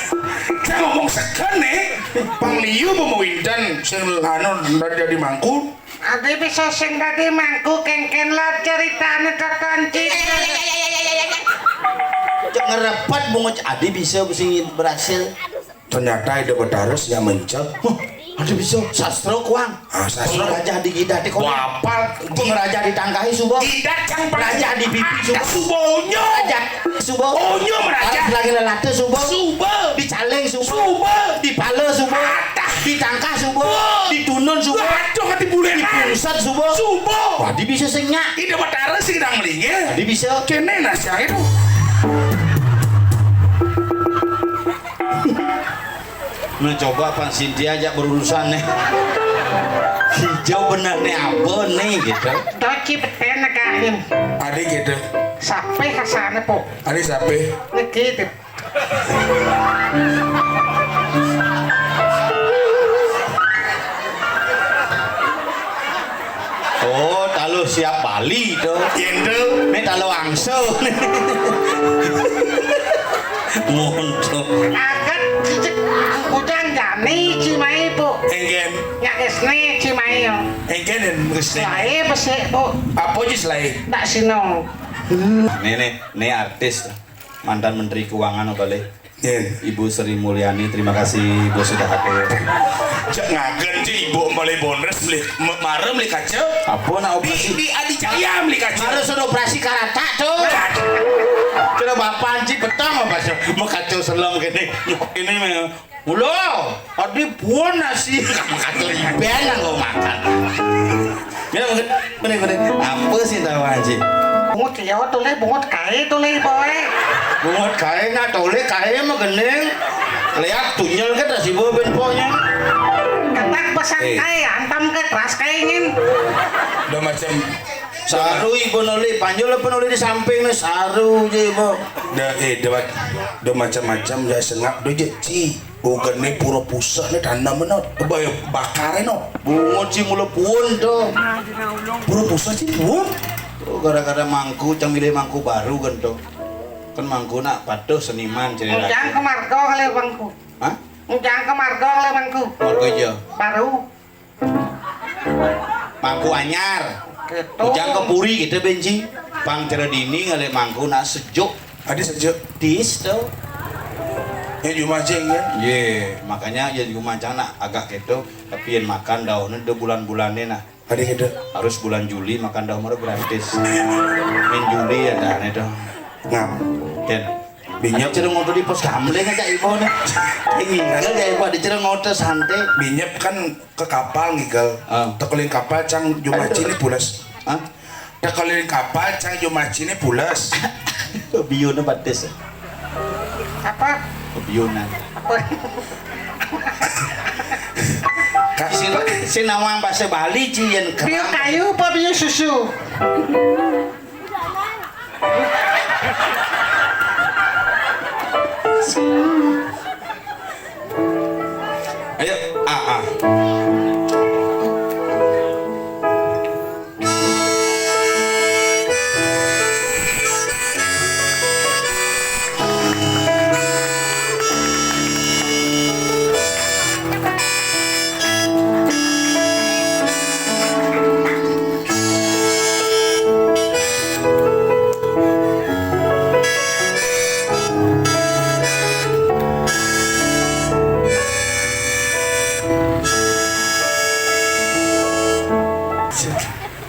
Cang ngomong seken nih. Pangliu mawinten sing anu dari, dari mangku. Adi bisa sing dadi mangku kengken lah ceritane tekan cita. Cek ngerepet bungut adi bisa sing berhasil. Ternyata Ida Betara nya mencek. Huh, ada bisa sastra kuang. Ah, sastra. Pengraja di gidat kok. Wapal. Pengraja di tangkahi suba. Gidat yang raja di pipi suba. Suba onyo. Raja suba. Onyo meraja. Lagi lelata suba. Suba. Di caleng suba. Suba. Di pala suba. Atah. Di tangkah suba. Suba. Di tunun suba. Aduh, hati bule. Di pungset suba. Suba. Wah, di bisa sing nya. Ida Betara sing dang melingkir. Di bisa. Kene nasiang itu. Nah, coba Pak Sintia ajak berurusan nih. Hijau bener nih, apa nih gitu. Doci beten negahin. Adi gitu. Sapé kasane, Po? Ane sapé? Niki, Tip. Oh, taluh siap Bali to. Yen to. Nek taluh angsuh. Ngono. Aget cicik kujang jani cimai, Po. Enggen. Nyak esne cimai, yo. Enggen, yen esne. Selae besik, Po. Apa ci selae? Ndak sino. Ini nih, ini artis, mantan Menteri Keuangan balik. Yen. Ibu Sri Mulyani, terima kasih Ibu sudah hadir. Cek ngagen ci Ibu balik bonres beli me- mare beli kaca. Apa nak operasi? Di, di Adi Cahya beli kaca. Harus ada operasi karatak tuh. Kira bapak ci petang apa sih? Mau kaca selem gini. Ini mah Mula, adi pun nasi. Katur iben nang kau makan. Ya, bener, bener, bener. Apa sih tahu aja? Bungut ya, toleh bungut kae, toleh boy. Bungut kae, nak toleh kae mah gending. Lihat tunyel ke tas ibu ben poknya. Ketak pesan Eh. Kae, antam ke keras kae ngin. Udah macam Saru ibu noleh, panjul apa noleh di samping nih, saru aja ibu. Dah, eh, dah, dah macam-macam, dah sengap, dah je, ci. Bukan ni pura pusat ni tanam no. Ba- bakar no. Bungut ci mula puun tu. Pura pusat ci puun. Tu gara-gara mangku, cang milih mangku baru kan tu. Kan mangku nak patuh seniman cerita. Ujang ke marga kali mangku. Hah? Ujang ke marga kali mangku. Marga aja. Baru. Mangku anyar. Gitu. Ujang ke puri kita benci. Pang cara dini ngalih mangku nak sejuk. Adi sejuk. Tis tu. Ya cuma aja ya. Ye, makanya ya cuma cang nak agak gitu. Tapi yang makan daunnya dua bulan-bulannya nah. Adi gitu. Harus bulan Juli makan daun baru gratis. Min Juli ya dah itu. Ngap. Ken. Binyep. Ada cereng ngoto di pos kamling aja ibu nih. Ini kan ya ibu ada cereng ngoto santai. Binyep kan ke kapal ngigal. Ah. Tekeling kapal cang jumaci ini pulas. Hah? Tekeling kapal cang jumaci ini pulas. Biuna batis. Apa? Biuna. Apa? Kak, si, si nawang bahasa Bali ci yen biu kerang. Kayu apa biu susu? Ayo, ah, ah.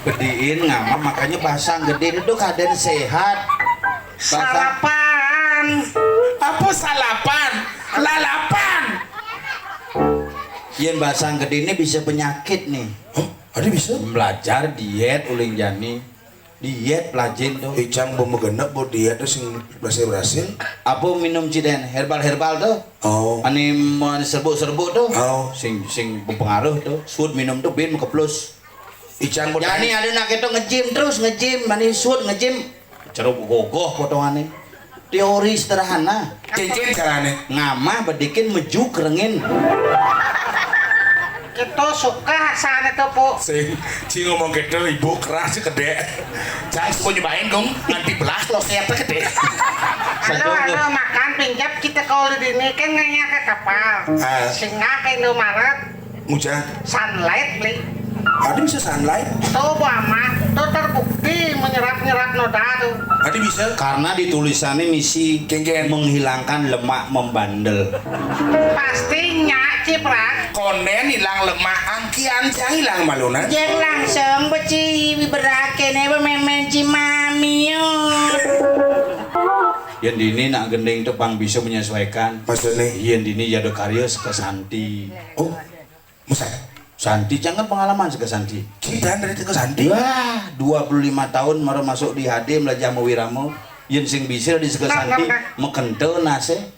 Gediin ngamah, makanya basang gediin itu keadaan sehat. Basang. Salapan. Apa salapan? Lalapan. Yen basang gediin ini bisa penyakit nih. Hah? Ada bisa? Belajar diet uling jani. Diet pelajin tuh. Icang bau megenep bau diet tuh sing berhasil berhasil. Apa minum ciden herbal-herbal tuh? Oh. Ani men serbuk-serbuk tuh. Oh. Sing sing berpengaruh tuh. Suud minum tuh bin keplus. Icang bau. Jani ada nak itu ngejim terus ngejim, mani suud ngejim. Ceruk gogoh potongannya. Teori sederhana. Cincin carane. Ngamah bedikin meju kerengin. Kita suka sana tuh, Puk. Sing, sing ngomong gitu, ibu keras sih kedek. Jangan semua nyobain dong, nanti belah lo siapa gede. Halo, halo, makan pinjap kita kalau di sini kan nanya ke kapal. Ah. Singgah ke Indomaret. Ngucap. Sunlight, Li. Ada bisa sunlight? Tuh, Bu Ama, tuh terbukti menyerap-nyerap noda tuh. Ada bisa? Karena di tulisannya misi Kengken. Menghilangkan lemak membandel. Pastinya, Ciprat. Konden hilang lemak angkian, saya hilang malunan. Jeng langsung beci berak kene memen cimamiun. Yang dini nak gending tuh pang bisa menyesuaikan. Maksudnya? Yang dini jadu karya seka santi. Oh. Masa? Santi, jangan pengalaman seka santi. Cerita dari seka santi. Wah, dua puluh lima tahun mara masuk di H D belajar sama Wirama. Yen sing bisa di seka santi, mekento nase.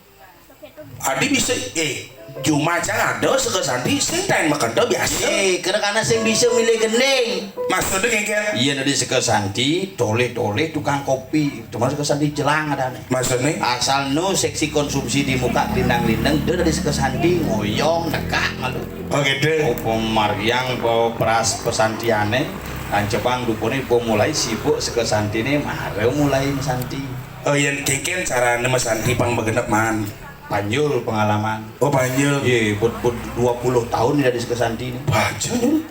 Adi bisa, eh, cuma cang ada Seka Santi, sing tain makenta biasa. Eh, kena kana sing bisa milih gending. Maksudnya kengken? Iya, dari Seka Santi, toleh-toleh tukang kopi. Cuma Seka Santi jelang ada nih. Maksudnya? Asal nu seksi konsumsi di muka lindang-lindang, dia dari Seka Santi ngoyong, nekak malu. Oh, gitu. Oh, pemariang, pe-, peras pesantiane, lancebang dupone, po mulai sibuk Seka Santine, mare mulai mesanti. Oh, yen kengken carane mesanti pang begenep man. Panjul pengalaman. Oh, panjul. Ye, but, but dua puluh tahun ya di Seka Santi ini. Panjul.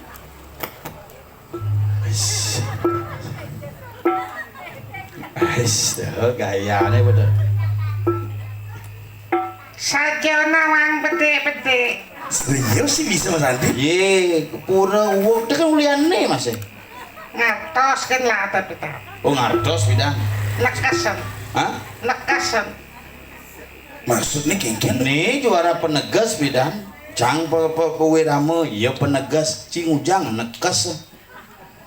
Wis. Wis, tuh, gayane bener. Sajana wang bedik-bedik. Serius sih bisa Mas Andi? Ye, pura uwong, itu kan uliane, Mas, e. Ngartos kan lah, tapi tak. Oh, ngartos, Bidan. Nekesen. Hah? Nekesen. Maksudnya kengken? Nih, juara penegas, Bidan. Cang pe-, pe-, pewirama, ya penegas. Cing ujang, nekes.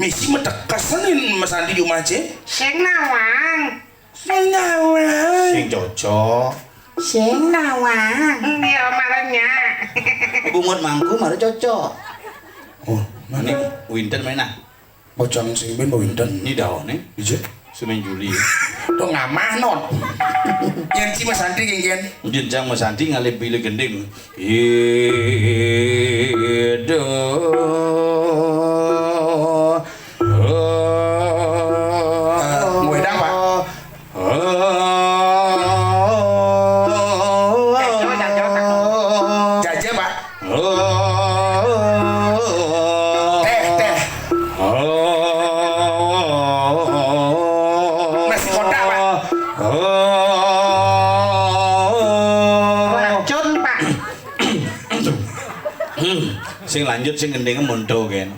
Misi metekesen, Mas Andi, di rumah, Cing? Sing nawang. Sing nawang. Sing cocok. Sing nawang. Iya, marahnya. Bungut mangku, marah cocok. Oh, ini winter main, ah. Bocang sing ben, Mbak Winten. Ini daun, nih. Iya. Semen Juli. Tuh ngamah, non. Yang si Mas Andi, kengken. Mungkin cang Mas Andi ngalih pilih gending. Iduh. Eh, wedang, Pak. Jaja, Pak. Teh, teh. Nasi kotak, Pak. Racun, Pak. Hmm, sing lanjut, sing gending monto, gen.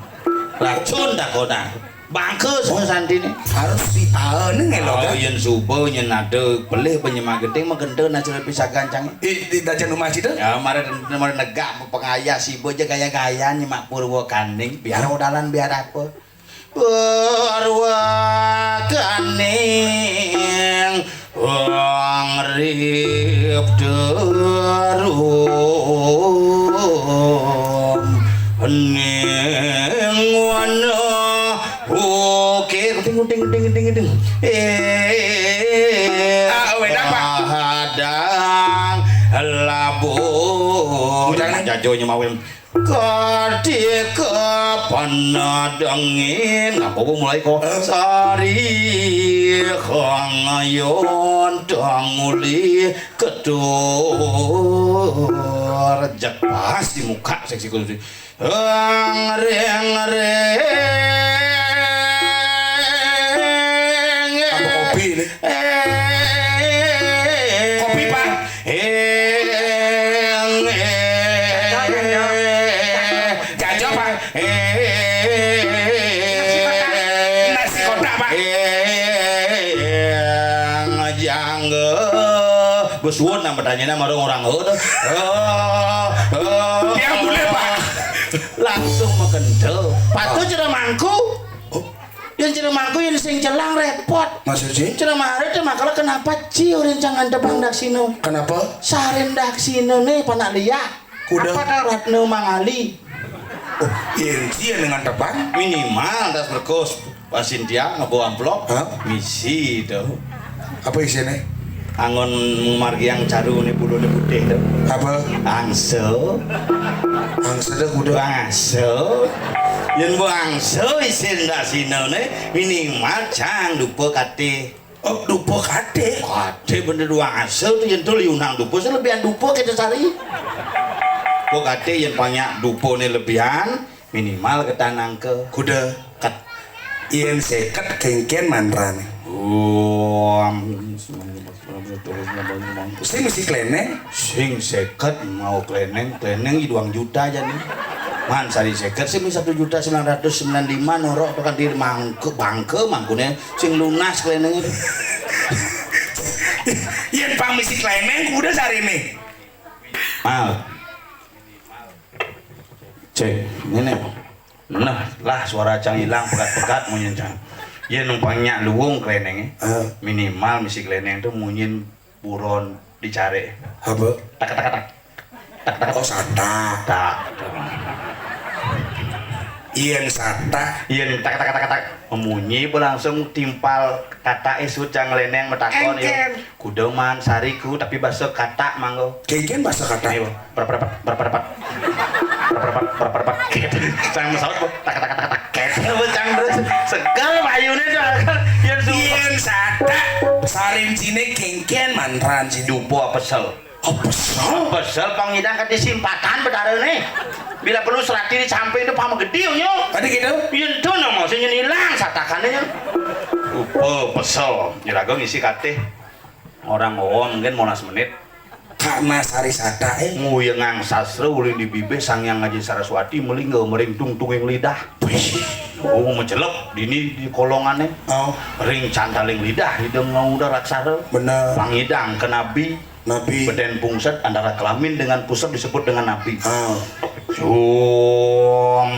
Racun tak kotak. Bangke semua santine. Harus diaene ngelok. Oh, yen suba, yen ada pelih penyemak gending, mah gendeng aja lebih sagancang. Di, di dajan rumah situ? Ya, mari, mari negak pengayah siba aja gaya-gaya nyemak Purwakaning, biar odalan, biar apa. Purwakaning, wong rip derum, ning wana. Oke, ting, ting, ting, ting, ting. Eh, ah, weh, apa? Hadang labuh. Udah, jajo nyemawin. Kadika panadengin. Apa gua mulai kok? Eh. Sari kang ayon tanguli kedur. Rejek pas di muka seksi khusus. Reng, reng, reng. Apa kopi ini? Eh. Kopi, Pak. Eng, eng. Jajo, Pak. Eng. Nasi kotak, Pak. Eng, jangge. Gus Wun nang bertanya nama orang, orang, oh, oh, oh. Dia boleh, Pak. Langsung magendel. Patuh, ah. Jero mangku. Oh. Yang jero mangku yang sing celang repot. Maksudnya? Jero mare teh makala kenapa ci urin jangan tebang daksino. Kenapa? Sarin daksino nih panak liak. Kuda. Apa kau Ratno Mangali? Oh, iya, iya dengan tebang. Minimal das berkos. Pasin dia ngebawa amplop. Hah? Misi itu. Apa isinya? Anggon margi yang caru nih bulu nih putih tuh. Apa? Angse. Angse deh kuda. Angse. Yang bu angse isin daksino nih minimal cang dupa kate. Oh, dupa kate. Kate bener duang asa tu yen tu liunang dupa selebihan dupa kita sari. Kok kate yen banyak dupa ni lebihan, minimal ketanang ke. Kuda. Kat. Yen seket kengken mandrane. Oh, am-, sing mesti kleneng. Sing seket mau kleneng, kleneng i duang juta aja nih. Man sari seket sih satu juta sembilan ratus sembilan lima norok tu kan di mangke, bangke mangkune. Sing lunas kleneng itu. Yen pang misi kleneng kuda sarine. Mal. Cek, ngene. Nah, lah suara cang ilang pegat-pegat munyin cang. Yen numpang nyak luwung klenenge. Heeh. Minimal misi kleneng tu munyin Buron dicaré. Apa? Tak, tak, tak. Tak, tak, oh, tak. Satak. Tak. Yén satak. Yén tak, tak, tak, tak. Memunyi langsung timpal kata isut cang lénéng matakon ya. Kénkén. Kuda man sariku tapi basa kata mangga. Kénkén basa kata. Ini, Pak. Prep, prep, prep, prep, prep. Prep, prep, prep, prep, prep. Gitu. Cang masaut, Bu. Tak, tak, tak, tak, tak. Gitu, Bu, cang terus. Seger payuné tuh. Yén sumpah. Yén satak, sarinciné kénkén mantranciné. Dupa pesel. Oh, pesel. Pesel pang nyidang ka disimpatan Betarané. Bila perlu serati di samping itu pama gedé nyo. Tadi gitu? Yén to nang mau sing ilang satakané nyo. Dupa pesel. Iraga ngisi katih. Orang awam mungkin molas menit. Karena sari satak, eh. Nguyengang sastra uli di bibih Sang Hyang Aji Saraswati, melingga mering tungtunging lidah. Wih. Oh, macelep dini di kolongané. Oh. Ring cantaling lidah, ida ngauda raksara. Bener. Pangidang ke nabi. Nabi. Bedén pungset antara kelamin dengan pusat disebut dengan nabi. Ah. Om.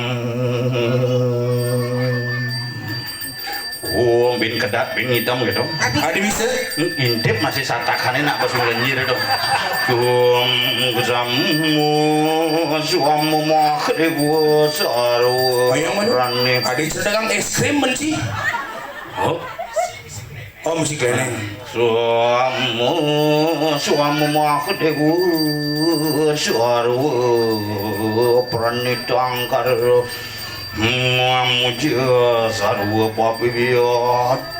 Om bin kedat bin hitam gitu. Adi bisa. Intip masih satakané nak pas melenjir itu. Om kesam suam mah dewa saru. Ayo, mana? Rani. Ada sedang es krim benci. Oh. Oh, mesti keliling. Suamu, suamu mahdewa, sarwa pranitangkar. Mamuja sarwa papiya.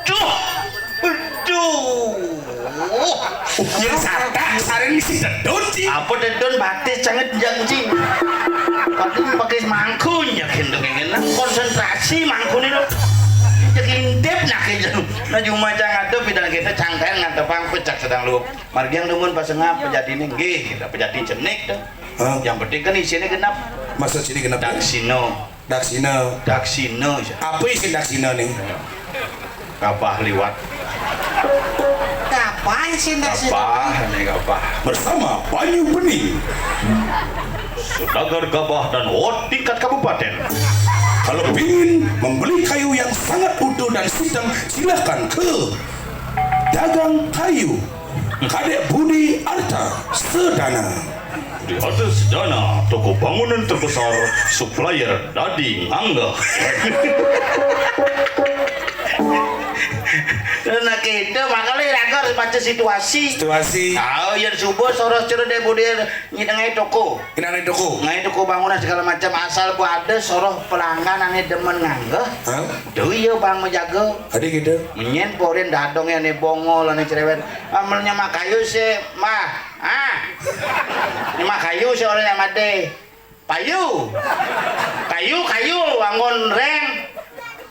Duh! Aduh! Yang satak, saring si tedun, Ci. Apa tedun batis canget janji? Paling pakai mangkun ya, gendong ini. Konsentrasi mangkun itu. Cek intip nak itu. Nah, cuma cang ada bidang kita cangkain ngantepang pecak sedang lu. Margi yang dumun pasengap pejati ini nggih, kita pejati cenik tuh. Hah? Yang penting kan isinya genap. Maksud sini genap? Daksina. Daksina. Daksina. Apa isi daksina nih? Gabah liwat. Gabah isi daksina. Gabah, ini gabah. Bersama Banyu Bening. Saudagar gabah dan wot tingkat kabupaten. Kalau pingin membeli kayu yang sangat utuh dan sedang, silahkan ke dagang kayu Kadek Budi Arta Sedana. Di atas dana toko bangunan terbesar, supplier dadi ngangga. Nah, kita makanya raga harus baca situasi. Situasi. Tahu yang subuh soros cerita Budi. Nyidang ngai toko. Nyidang ngai toko. Ngai toko bangunan segala macam asal bu ada soroh pelanggan ane demen ngangge. Hah? Duh iya bang menjaga. Ada gitu. Menyen porin dadong ane bongol ane cerewet. Amelnya makayu si mah. Ah. Ini makayu si orang yang made. Payu. Kayu kayu anggon reng.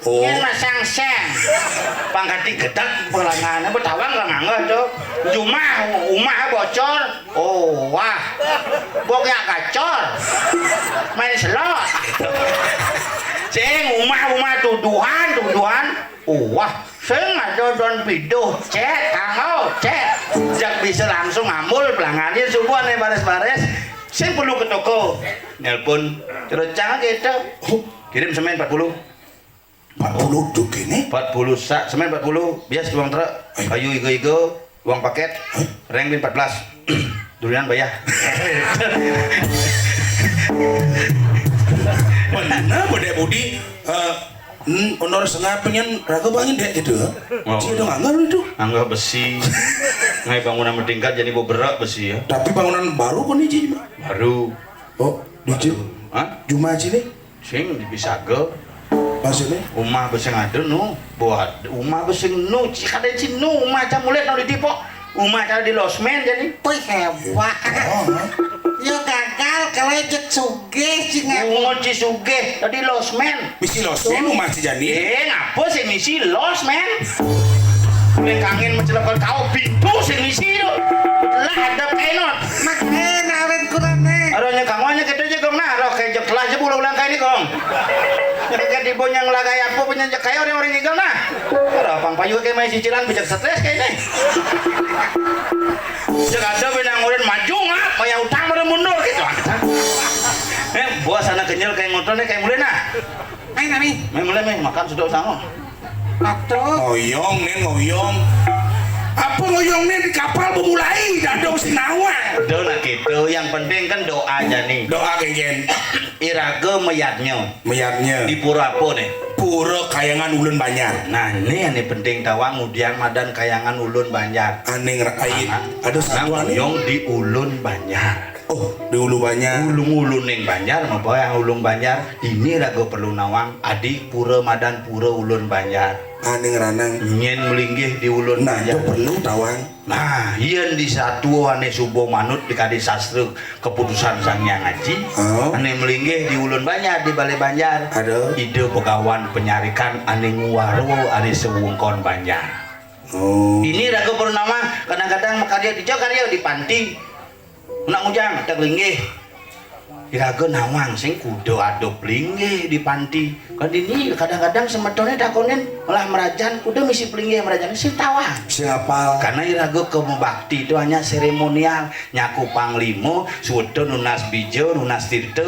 Oh. Yen masang seng. Pangkati gedeg pelangane betawang ka nganggo to. Jumah umah bocor. Oh, wah. Bok yak gacor. Main selot. Sing umah-umah tuduhan, tuduhan. Oh, wah. Sing ada don piduh, cek, kanggo, cek. Jak bisa langsung amul pelangane subuh ane baris-baris. Sing perlu ke toko. Nelpon. Terus jangan gitu. Kirim semen empat puluh. Empat puluh tuh kene. Empat puluh sak, semen empat puluh, bias uang truk, kayu igo-igo, uang paket, reng bin empat belas. Durian bayar. Mana Bude Budi? Eh, hmm, honor setengah penyen raga bangun dek gitu. Oh. Cie dong anggar itu. Anggar besi. Ngai bangunan bertingkat jadi beberak besi ya. Tapi bangunan baru kok nih, Ji? Baru. Oh, di Ji? Hah? Juma Ji nih? Sing dipisaga. Maksudnya? Umah besi ngadu nu. Buat umah besi nu, ci kada ci nu, umah aja mulai nu di Depok. Umah aja di losmen jadi. Wih, hebat. Oh, hah? Yo gagal kalau cek sugih, ci ngadu. Ungut ci sugih, tadi losmen. Misi losmen umah ci jani. Eh, ngapa sih misi losmen? Nek kangen mencelok kau pintu sing misi lo. Lah ada kenot. Mak, eh, narin kurang, eh. Aduh, nyekang wanya kita aja gong nah, roh kayak jek lah aja ulang-ulang kayak ini gong. Kayak di bonyang lagai apa punya jek kayak orang-orang gigong nah. Ora pang payu kayak main cicilan bijak stres kayak ini. Jek ada benang urin maju ngap, kayak utang pada mundur gitu. Eh, buah sana kenyal kayak motor nih kayak mulai nah. Ayo nami. Main mulai main makan sudah sama. Atuh. Ngoyong nih ngoyong. Apa ngoyongné di kapal bemulai, dadong sing nawang. Udah nak gitu, yang penting kan doa aja nih. Doa kéngkén. Iraga mayadnya. Mayadnya. Di pura apa nih? Pura Kayangan Ulun Banjar. Nah, ini yang penting tawang ngudiang madan Kayangan Ulun Banjar. Ané ngera-, ai, aduh, nah, satuan nih. Ngoyong di Ulun Banjar. Oh, di Ulu Banjar. Ulung-ulun ning Banjar, apa yang Ulung Banjar? Ini raga perlu nawang, adi pura madan pura Ulun Banjar. Ané ngranang. Nyén melinggih di Ulun Banjar. Nah, itu perlu tawang. Nah, yén di satua ané suba manut di kadi sastra keputusan Sang Hyang Aji, oh. Ané melinggih di Ulun Banjar, di Balé Banjar. Aduh. Ida Begawan Penyarikan ané nguwarwa ané sewungkon Banjar. Oh. Ini raga perlu nawang, kadang-kadang makarya dija karya di panti. Nak ngujang, tak linggih. Iraga nawang sing kuda ada plinggih di panti. Kan ini kadang-kadang semetoné takonin, "Lah merajan, kuda misi plinggih merajan?" Sing tawang. Sing apal. Karena iraga ke bakti itu hanya seremonial, nyaku panglima, suweta nunas bija, nunas tirta,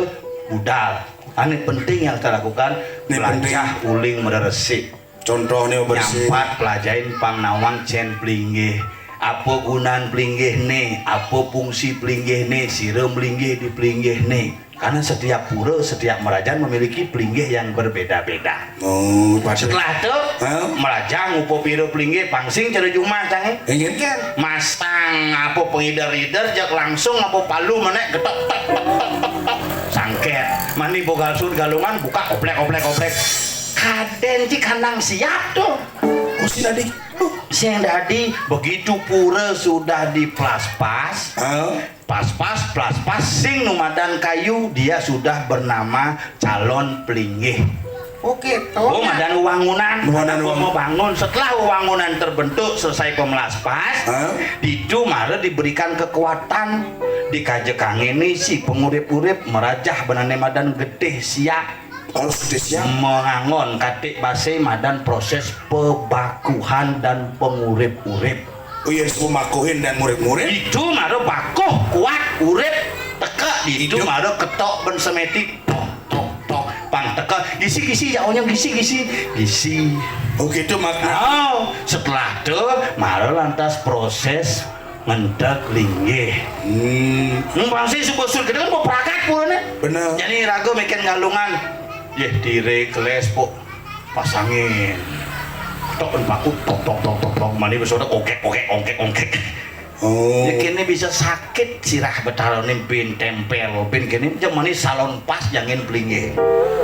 budal. Ané penting yang kita lakukan, ané penting. Belajar uling mereresik. Contohnya bersih. Nyampat pelajain pang nawang cén plinggih. Apa gunan plinggih né, apa fungsi plinggih né, sira mlinggih di plinggih né. Karena setiap pura, setiap merajan memiliki plinggih yang berbeda-beda. Oh, pada. Setelah itu, hah? Merajan ngupa pira plinggih, pang sing cara jumah cangé. Inggih. Masang apa pengider-ider, jak langsung apa palu menék getok, tok, tok, tok, tok, tok. Sangkét. Mani bogal sud galungan, buka oplek, oplek, oplek. Kadén ci kandang siap tuh. Oh, sing dadi. Sing dadi, begitu pura sudah diplaspas, ah. Plaspas, plaspas, sing numadan kayu, dia sudah bernama calon pelinggih. Oh, gitu. Oh, madan wangunan. Wangunan. Ada wang- mau bangun. Setelah wangunan terbentuk, selesai pemelaspas, hah? Ditu mara diberikan kekuatan. Dikajekang ini si pengurip-urip merajah benane madan getih siap. Harus getih siap. Mengangon katik base madan proses pebakuhan dan pengurip-urip. Oh iya, disebut makuhin dan murid-murid. Itu mara bakuh kuat urip teka di itu. Hidup. Mara ketok ben semetik. Tok, tok, tok. Pang teka. Gisi, gisi, jauhnya gisi, gisi. Gisi. Oh, gitu makna. Oh, setelah tu, mara lantas proses ngentek linggih. Hmm. Numpang sih suka sur kita kan mau prakat purane. Bener. Jadi raga meken galungan. Yeh, dire keles, pok. Pasangin. Tok, paku, tok, tok, tok, tok, tok. Mani besok tok, ongkek, ongkek, ongkek, ongkek. Oh. Ya, kene bisa sakit sirah betara ni bin tempel, bin kene jemani salon pas jangin pelinggih.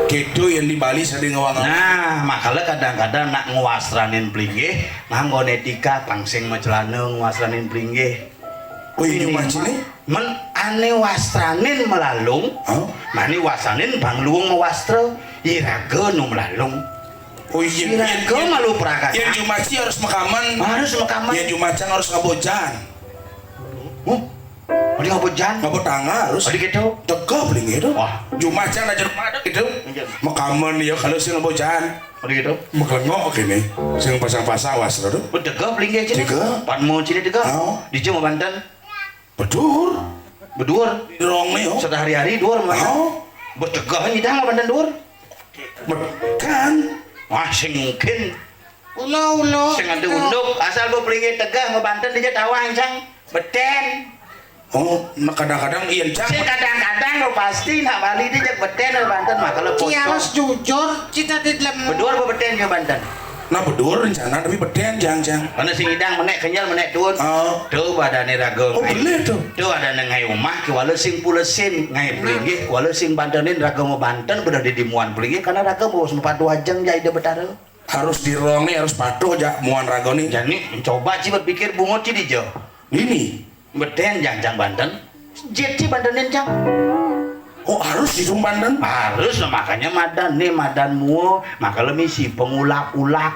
Gitu yang di Bali sering ngawang. Nah, makanya kadang-kadang nak nguastranin pelinggih, nganggo etika, pangsing macelana nguastranin pelinggih. Oh, iya, ini. Cuma sini? Men ane wastranin melalung, hah? Mani wastranin bang luung mewastra, iraga nu melalung. Oh, iya, iraga iya, iya. Malu prakat. Yang jumaci harus mekamen. Harus mekamen. Yang jumacang harus ngabojan. Oh, ada ngabojan? Ngabot tangga harus. Ada gitu? Tegap linggih itu. Wah. Jumacang aja rumah ada gitu. Iya. Mekamen ya kalau sih ngabojan. Ada gitu? Mekelengok gini. Sing pasang-pasang wastra tuh. Oh, tegap linggih aja. Tegap. Pan mau cini tegap. Oh. Di Jema Banten. Bedur. Bedur. Rong nih, oh. Sehari-hari dur mana? Oh. Betegah nyidang apa dan dur? Bukan. Wah, sing mungkin. Ulo, ulo. Sing ada unduk, asal bu pelinggih tegah ngebanten dia tawang cang. Beten. Oh, nah, kadang-kadang iya cang. Sing kadang-kadang lo pasti nak Bali dia jak beten lo banten mah kalau pocong. Harus jujur, cita di dalam. Bedur apa beten ya banten? Nah, bedur rencana tapi beten, jang, jang. Mana sing idang menek kenyal, menek tuun. Oh. Tuh badane raga. Oh, ngai. Boleh tuh. Tuh ada neng ngai umah, kuala sing pulesin, ngai pelinggih, kuala sing bantenin raga mau banten, bener di dimuan pelinggih, karena raga mau sempat dua jeng jai dia betara. Harus dirong nih, harus patuh ja muan raga nih. Jadi, coba ci berpikir bungut ci di jo. Ini. Beten jang, jang banten. Jit ci bantenin jang. Oh, harus di banten? Harus lah, makanya madan nih, madan mua, maka lemi si pengulak-ulak.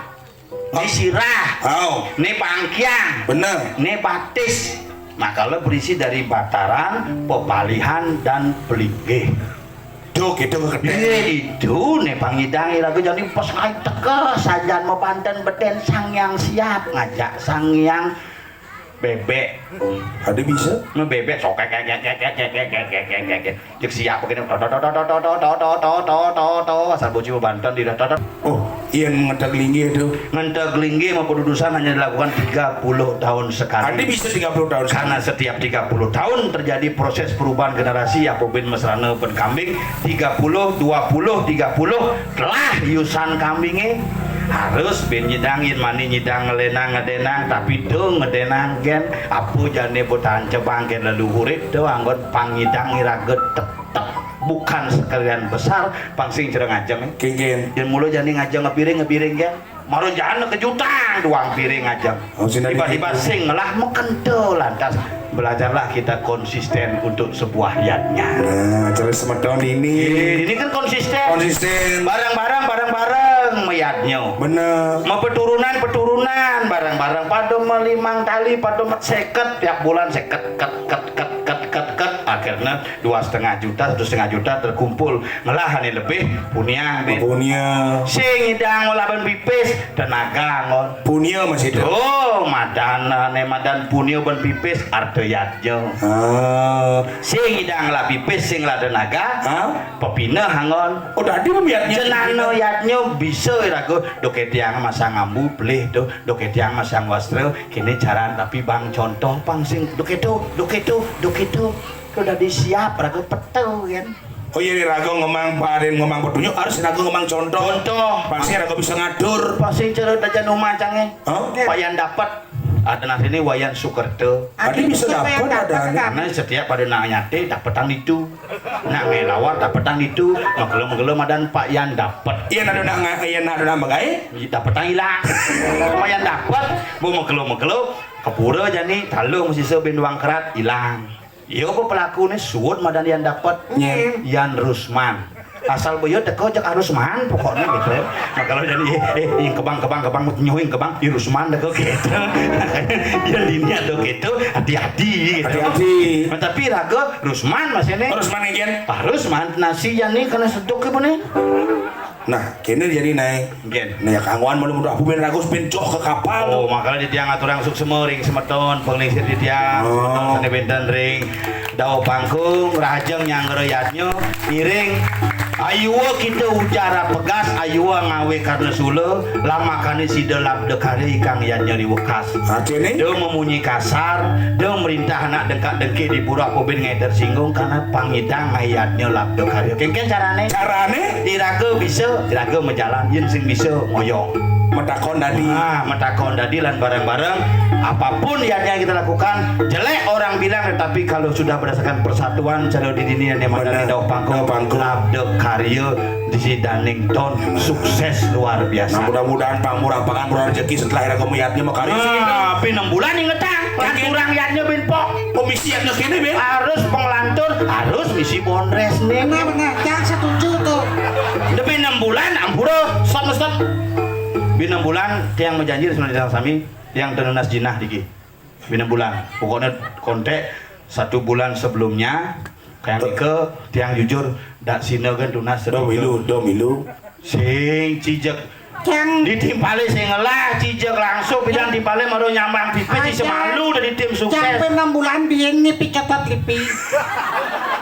Ni sirah. Oh. Ni pangkiang. Bener. Ni batis. Maka le berisi dari bataran, pepalihan, dan pelinggih. Tuh, gitu. Iya, itu nih pangidang iraga jadi pas ngai teka, sanjan mabanten beten sang yang siap ngajak sang yang bebek. Ada bisa? Nah, bebek sokek, kek, kek, kek, kek, kek, kek, kek, kek, kek. Cek siap begini, to, to, to, to, to, to, to, to, to, to, to, to, to, asal boci banten di to, to. Oh, Yén ngenteg linggih tuh. Ngenteg linggih mapadudusan hanya dilakukan tiga puluh tahun sekali. Artinya bisa tiga puluh tahun sekali. Karena setiap tiga puluh tahun terjadi proses perubahan generasi, apa bin mesrana ben kambing, tiga puluh, dua puluh, tiga puluh, telah yusan kambingnya. Harus bin nyidang, yén mani nyidang ngelénang ngedénang, tapi tuh ngedénang gén, apa jani botan cebang gén leluhur itu anggon pangidang iraga tetep bukan sekalian besar, pang sing cara ngajeng. Kéngkén. Yén mula jani ngajeng ngepiring, ngepiring gén. Mara jana kejutan duang piring ngajeng. Oh, sing dari tiba-tiba itu. Sing ngelah makenta lantas. Belajarlah kita konsisten untuk sebuah yadnya. Nah, cara semeton ini. Ini kan konsisten. Konsisten. Bareng-bareng, bareng-bareng mayadnya. Bener. Mapeturunan, peturunan, bareng-bareng. Pada malimang tali, pada ma-, seket tiap bulan, seket, ket, ket, ket, ket, ket, ket. Akhirnya dua setengah juta, satu setengah juta terkumpul. Ngelah ané lebih, puniang, Bin. Punia. Sing ngidang ngelah ben pipis, tenaga anggon. Punia masih ada. Oh, madan, ané madan punia ben pipis, arta yadnya. Ah. Sing ngidang ngelah pipis, sing ngelah tenaga, hah? Pepineh anggon. Oh, tadi pemiatnya. Jenana yadnya bisa iraga, dok tiang masang ambu, pelih tuh, dok tiang masang wastra, kéné caran tapi bang contoh pang sing dok itu, dok itu, dok itu. Tuh dadi siap raga peta kan. Oh iya, iraga ngemang parin, ngemang petunjuk, harus iraga ngemang contoh. Contoh. Pasti iraga bisa ngatur. Pasti cara dajan umah cangé. Oke. Payan dapet. Ada nasi ini Wayan Sukerta. Tadi bisa dapet ada. Karena setiap pada nak nyate dapetang itu. Nak ngelawar dapetang itu. Mengkelo-mengkelo madan Pak Yan dapet. Iya, nak ada nak, iya, nak ada nak megai. Dapetang hilang. Payan dapet. Bu mengkelo-mengkelo. Kepura jani, talung sisa bin duang kerat, hilang. Iya, apa pelaku nih suud madan Yan dapet? Nyén. Yan Rusman. Asal boyo teko cek Rusman pokoknya gitu. Nah, kalau jadi eh, eh, yang kebang, kebang, kebang, nyuing kebang, di Rusman teko gitu. Ya ini ada gitu, hati-hati gitu. Hati-hati. Nah, tapi raga Rusman masih nih. Rusman ngén. Pak Rusman nasi ya nih kena seduk ibu nih. Nah, kini jadi naik. Nggih. Nah, ya kanggoan malu mudah aku bin ragus bin coh ke kapal. Oh, makanya di tiang aturang suksema ring semeton, penglingsir di tiang, oh, semeton sane benten ring Dao Pangkung, rahajeng nyanggra yadnya, ngiring. Ayua kita ujar pegas, ayua ngawe karna sula, lamakane sida labda karya ikang yadnya riwekas. Artine? Da memunyi kasar, da merintah anak dengkak dengki di pura pubin ngai tersinggung karena pangidang ayadnya labda karya. Kengken carane? Carane? Iraga bisa, iraga majalan, yen sing bisa ngoyong. Matakon dadi. Ah, matakon dadi lan bareng-bareng. Apapun yang, yang kita lakukan, jelek orang bilang, tetapi kalau sudah berdasarkan persatuan, cara di dini yang mana di Dao Pangkung, Dao Pangkung, labda karya di si Danington, sukses luar biasa. Nah, mudah-mudahan pamurah pangan murah rezeki setelah iraga mayadnya makarya. Nah, pinambulan ingetang. Lanturang yadnya bin pok. Pemisi yadnya kene bin. Harus penglantur, harus misi bondres nih. Benar, benar. Yang setuju tuh. Demi enam bulan, ampura, stop, stop. Bin enam bulan, tiang menjanji sama sami, tiang tenunas jinah diki. Bin enam bulan. Pokoknya kontak satu bulan sebelumnya, kayak ke tiang jujur, dak sina kan tunas. Do milu, do milu. Sing cijek. Cang. Ditimpale sing ngelah, cijek langsung, bidan timpale maro nyambang pipis, di semalu udah di tim sukses. Cang ping enam bulan biyen nih picotot lipi.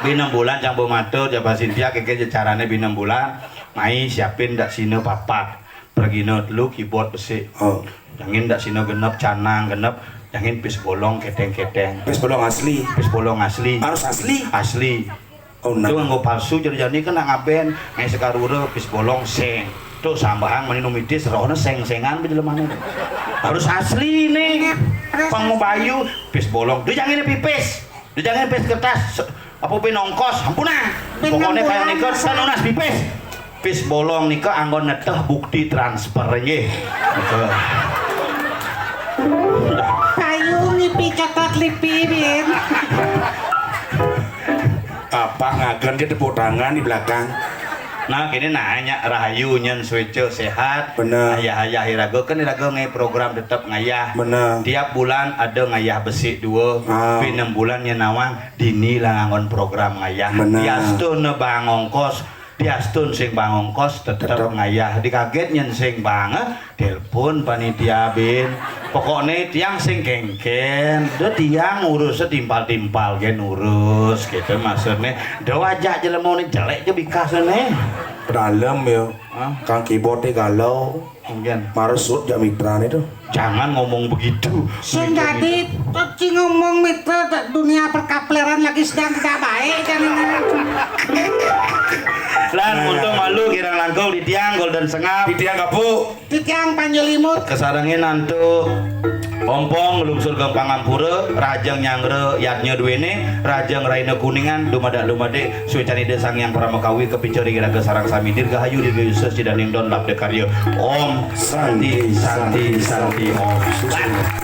Bin enam bulan, cang bu matur, jaba Sintia, keke carane bin enam bulan, mai siapin dak sina papat. Pergina telu keyboard besik. Oh. Jangin dak sina genep, canang genep, jangin pis bolong keteng-keteng. Pis bolong asli. Pis bolong asli. Harus asli. Asli. Oh, nah. Itu nganggo palsu, jadi jani kan nak ngaben, ngai sekarura, pis bolong, seng. Tuh sambahan mani numitis, rohna seng-sengan di dalamane. Harus asli nih. Iya, harus asli. Pang mau bayu, pis bolong. Dia jangan pipis. Dia jangan pis kertas. Se-, apa pin ongkos, ampun ah. Pokoknya kayak nika, saya nunas pipis. Pis bolong nika anggo neteh bukti transfer nggih. Nika. Payu ngipi catat lipi, Bin. Apa ngagen dia tepuk tangan di belakang? Nah, kini nanya rahayu nyen sueca sehat. Bener. Ayah-ayah iraga kan iraga ngai program tetep ngayah. Bener. Tiap bulan ada ngayah besik dua. Ah. Pi enam bulan nyen nawang dini lah ngangon program ngayah. Bener. Diastu nebang ongkos. Diastun sing bang ongkos tetep. Tetep. Ngayah. Dikaget nyén sing bang, eh, telepon panitia bin. Pokokné tiang sing kéngkén. Dé tiang urus timpal-timpal gén urus gitu maksudné. Dé wajah jelema né jelék ja bikasné. Pedalem ya. Hah? Kang keyboard galau. Mungkin. Maresut jak mitrané tuh. Jangan ngomong begitu. Sing dadi, cing ngomong mitra, dunia perkapleran lagi sedang tidak baik kan. Lan, untung malu kirang langkung di tiang Golden Sengap. Di tiang Kapu. Di tiang Panjelimut. Kasarengin antuk Ompong nglungsur ka pangampura, rahajeng nyanggra yadnya duéné, rahajeng rahina Kuningan, dumadak-dumadik, suécan Ida Sang Hyang Paramakawi, kapica ring iraga sareng sami, dirgahayu, dirgayusa, sidaning don labda karya. Om Santi, Santi, Santi, Om.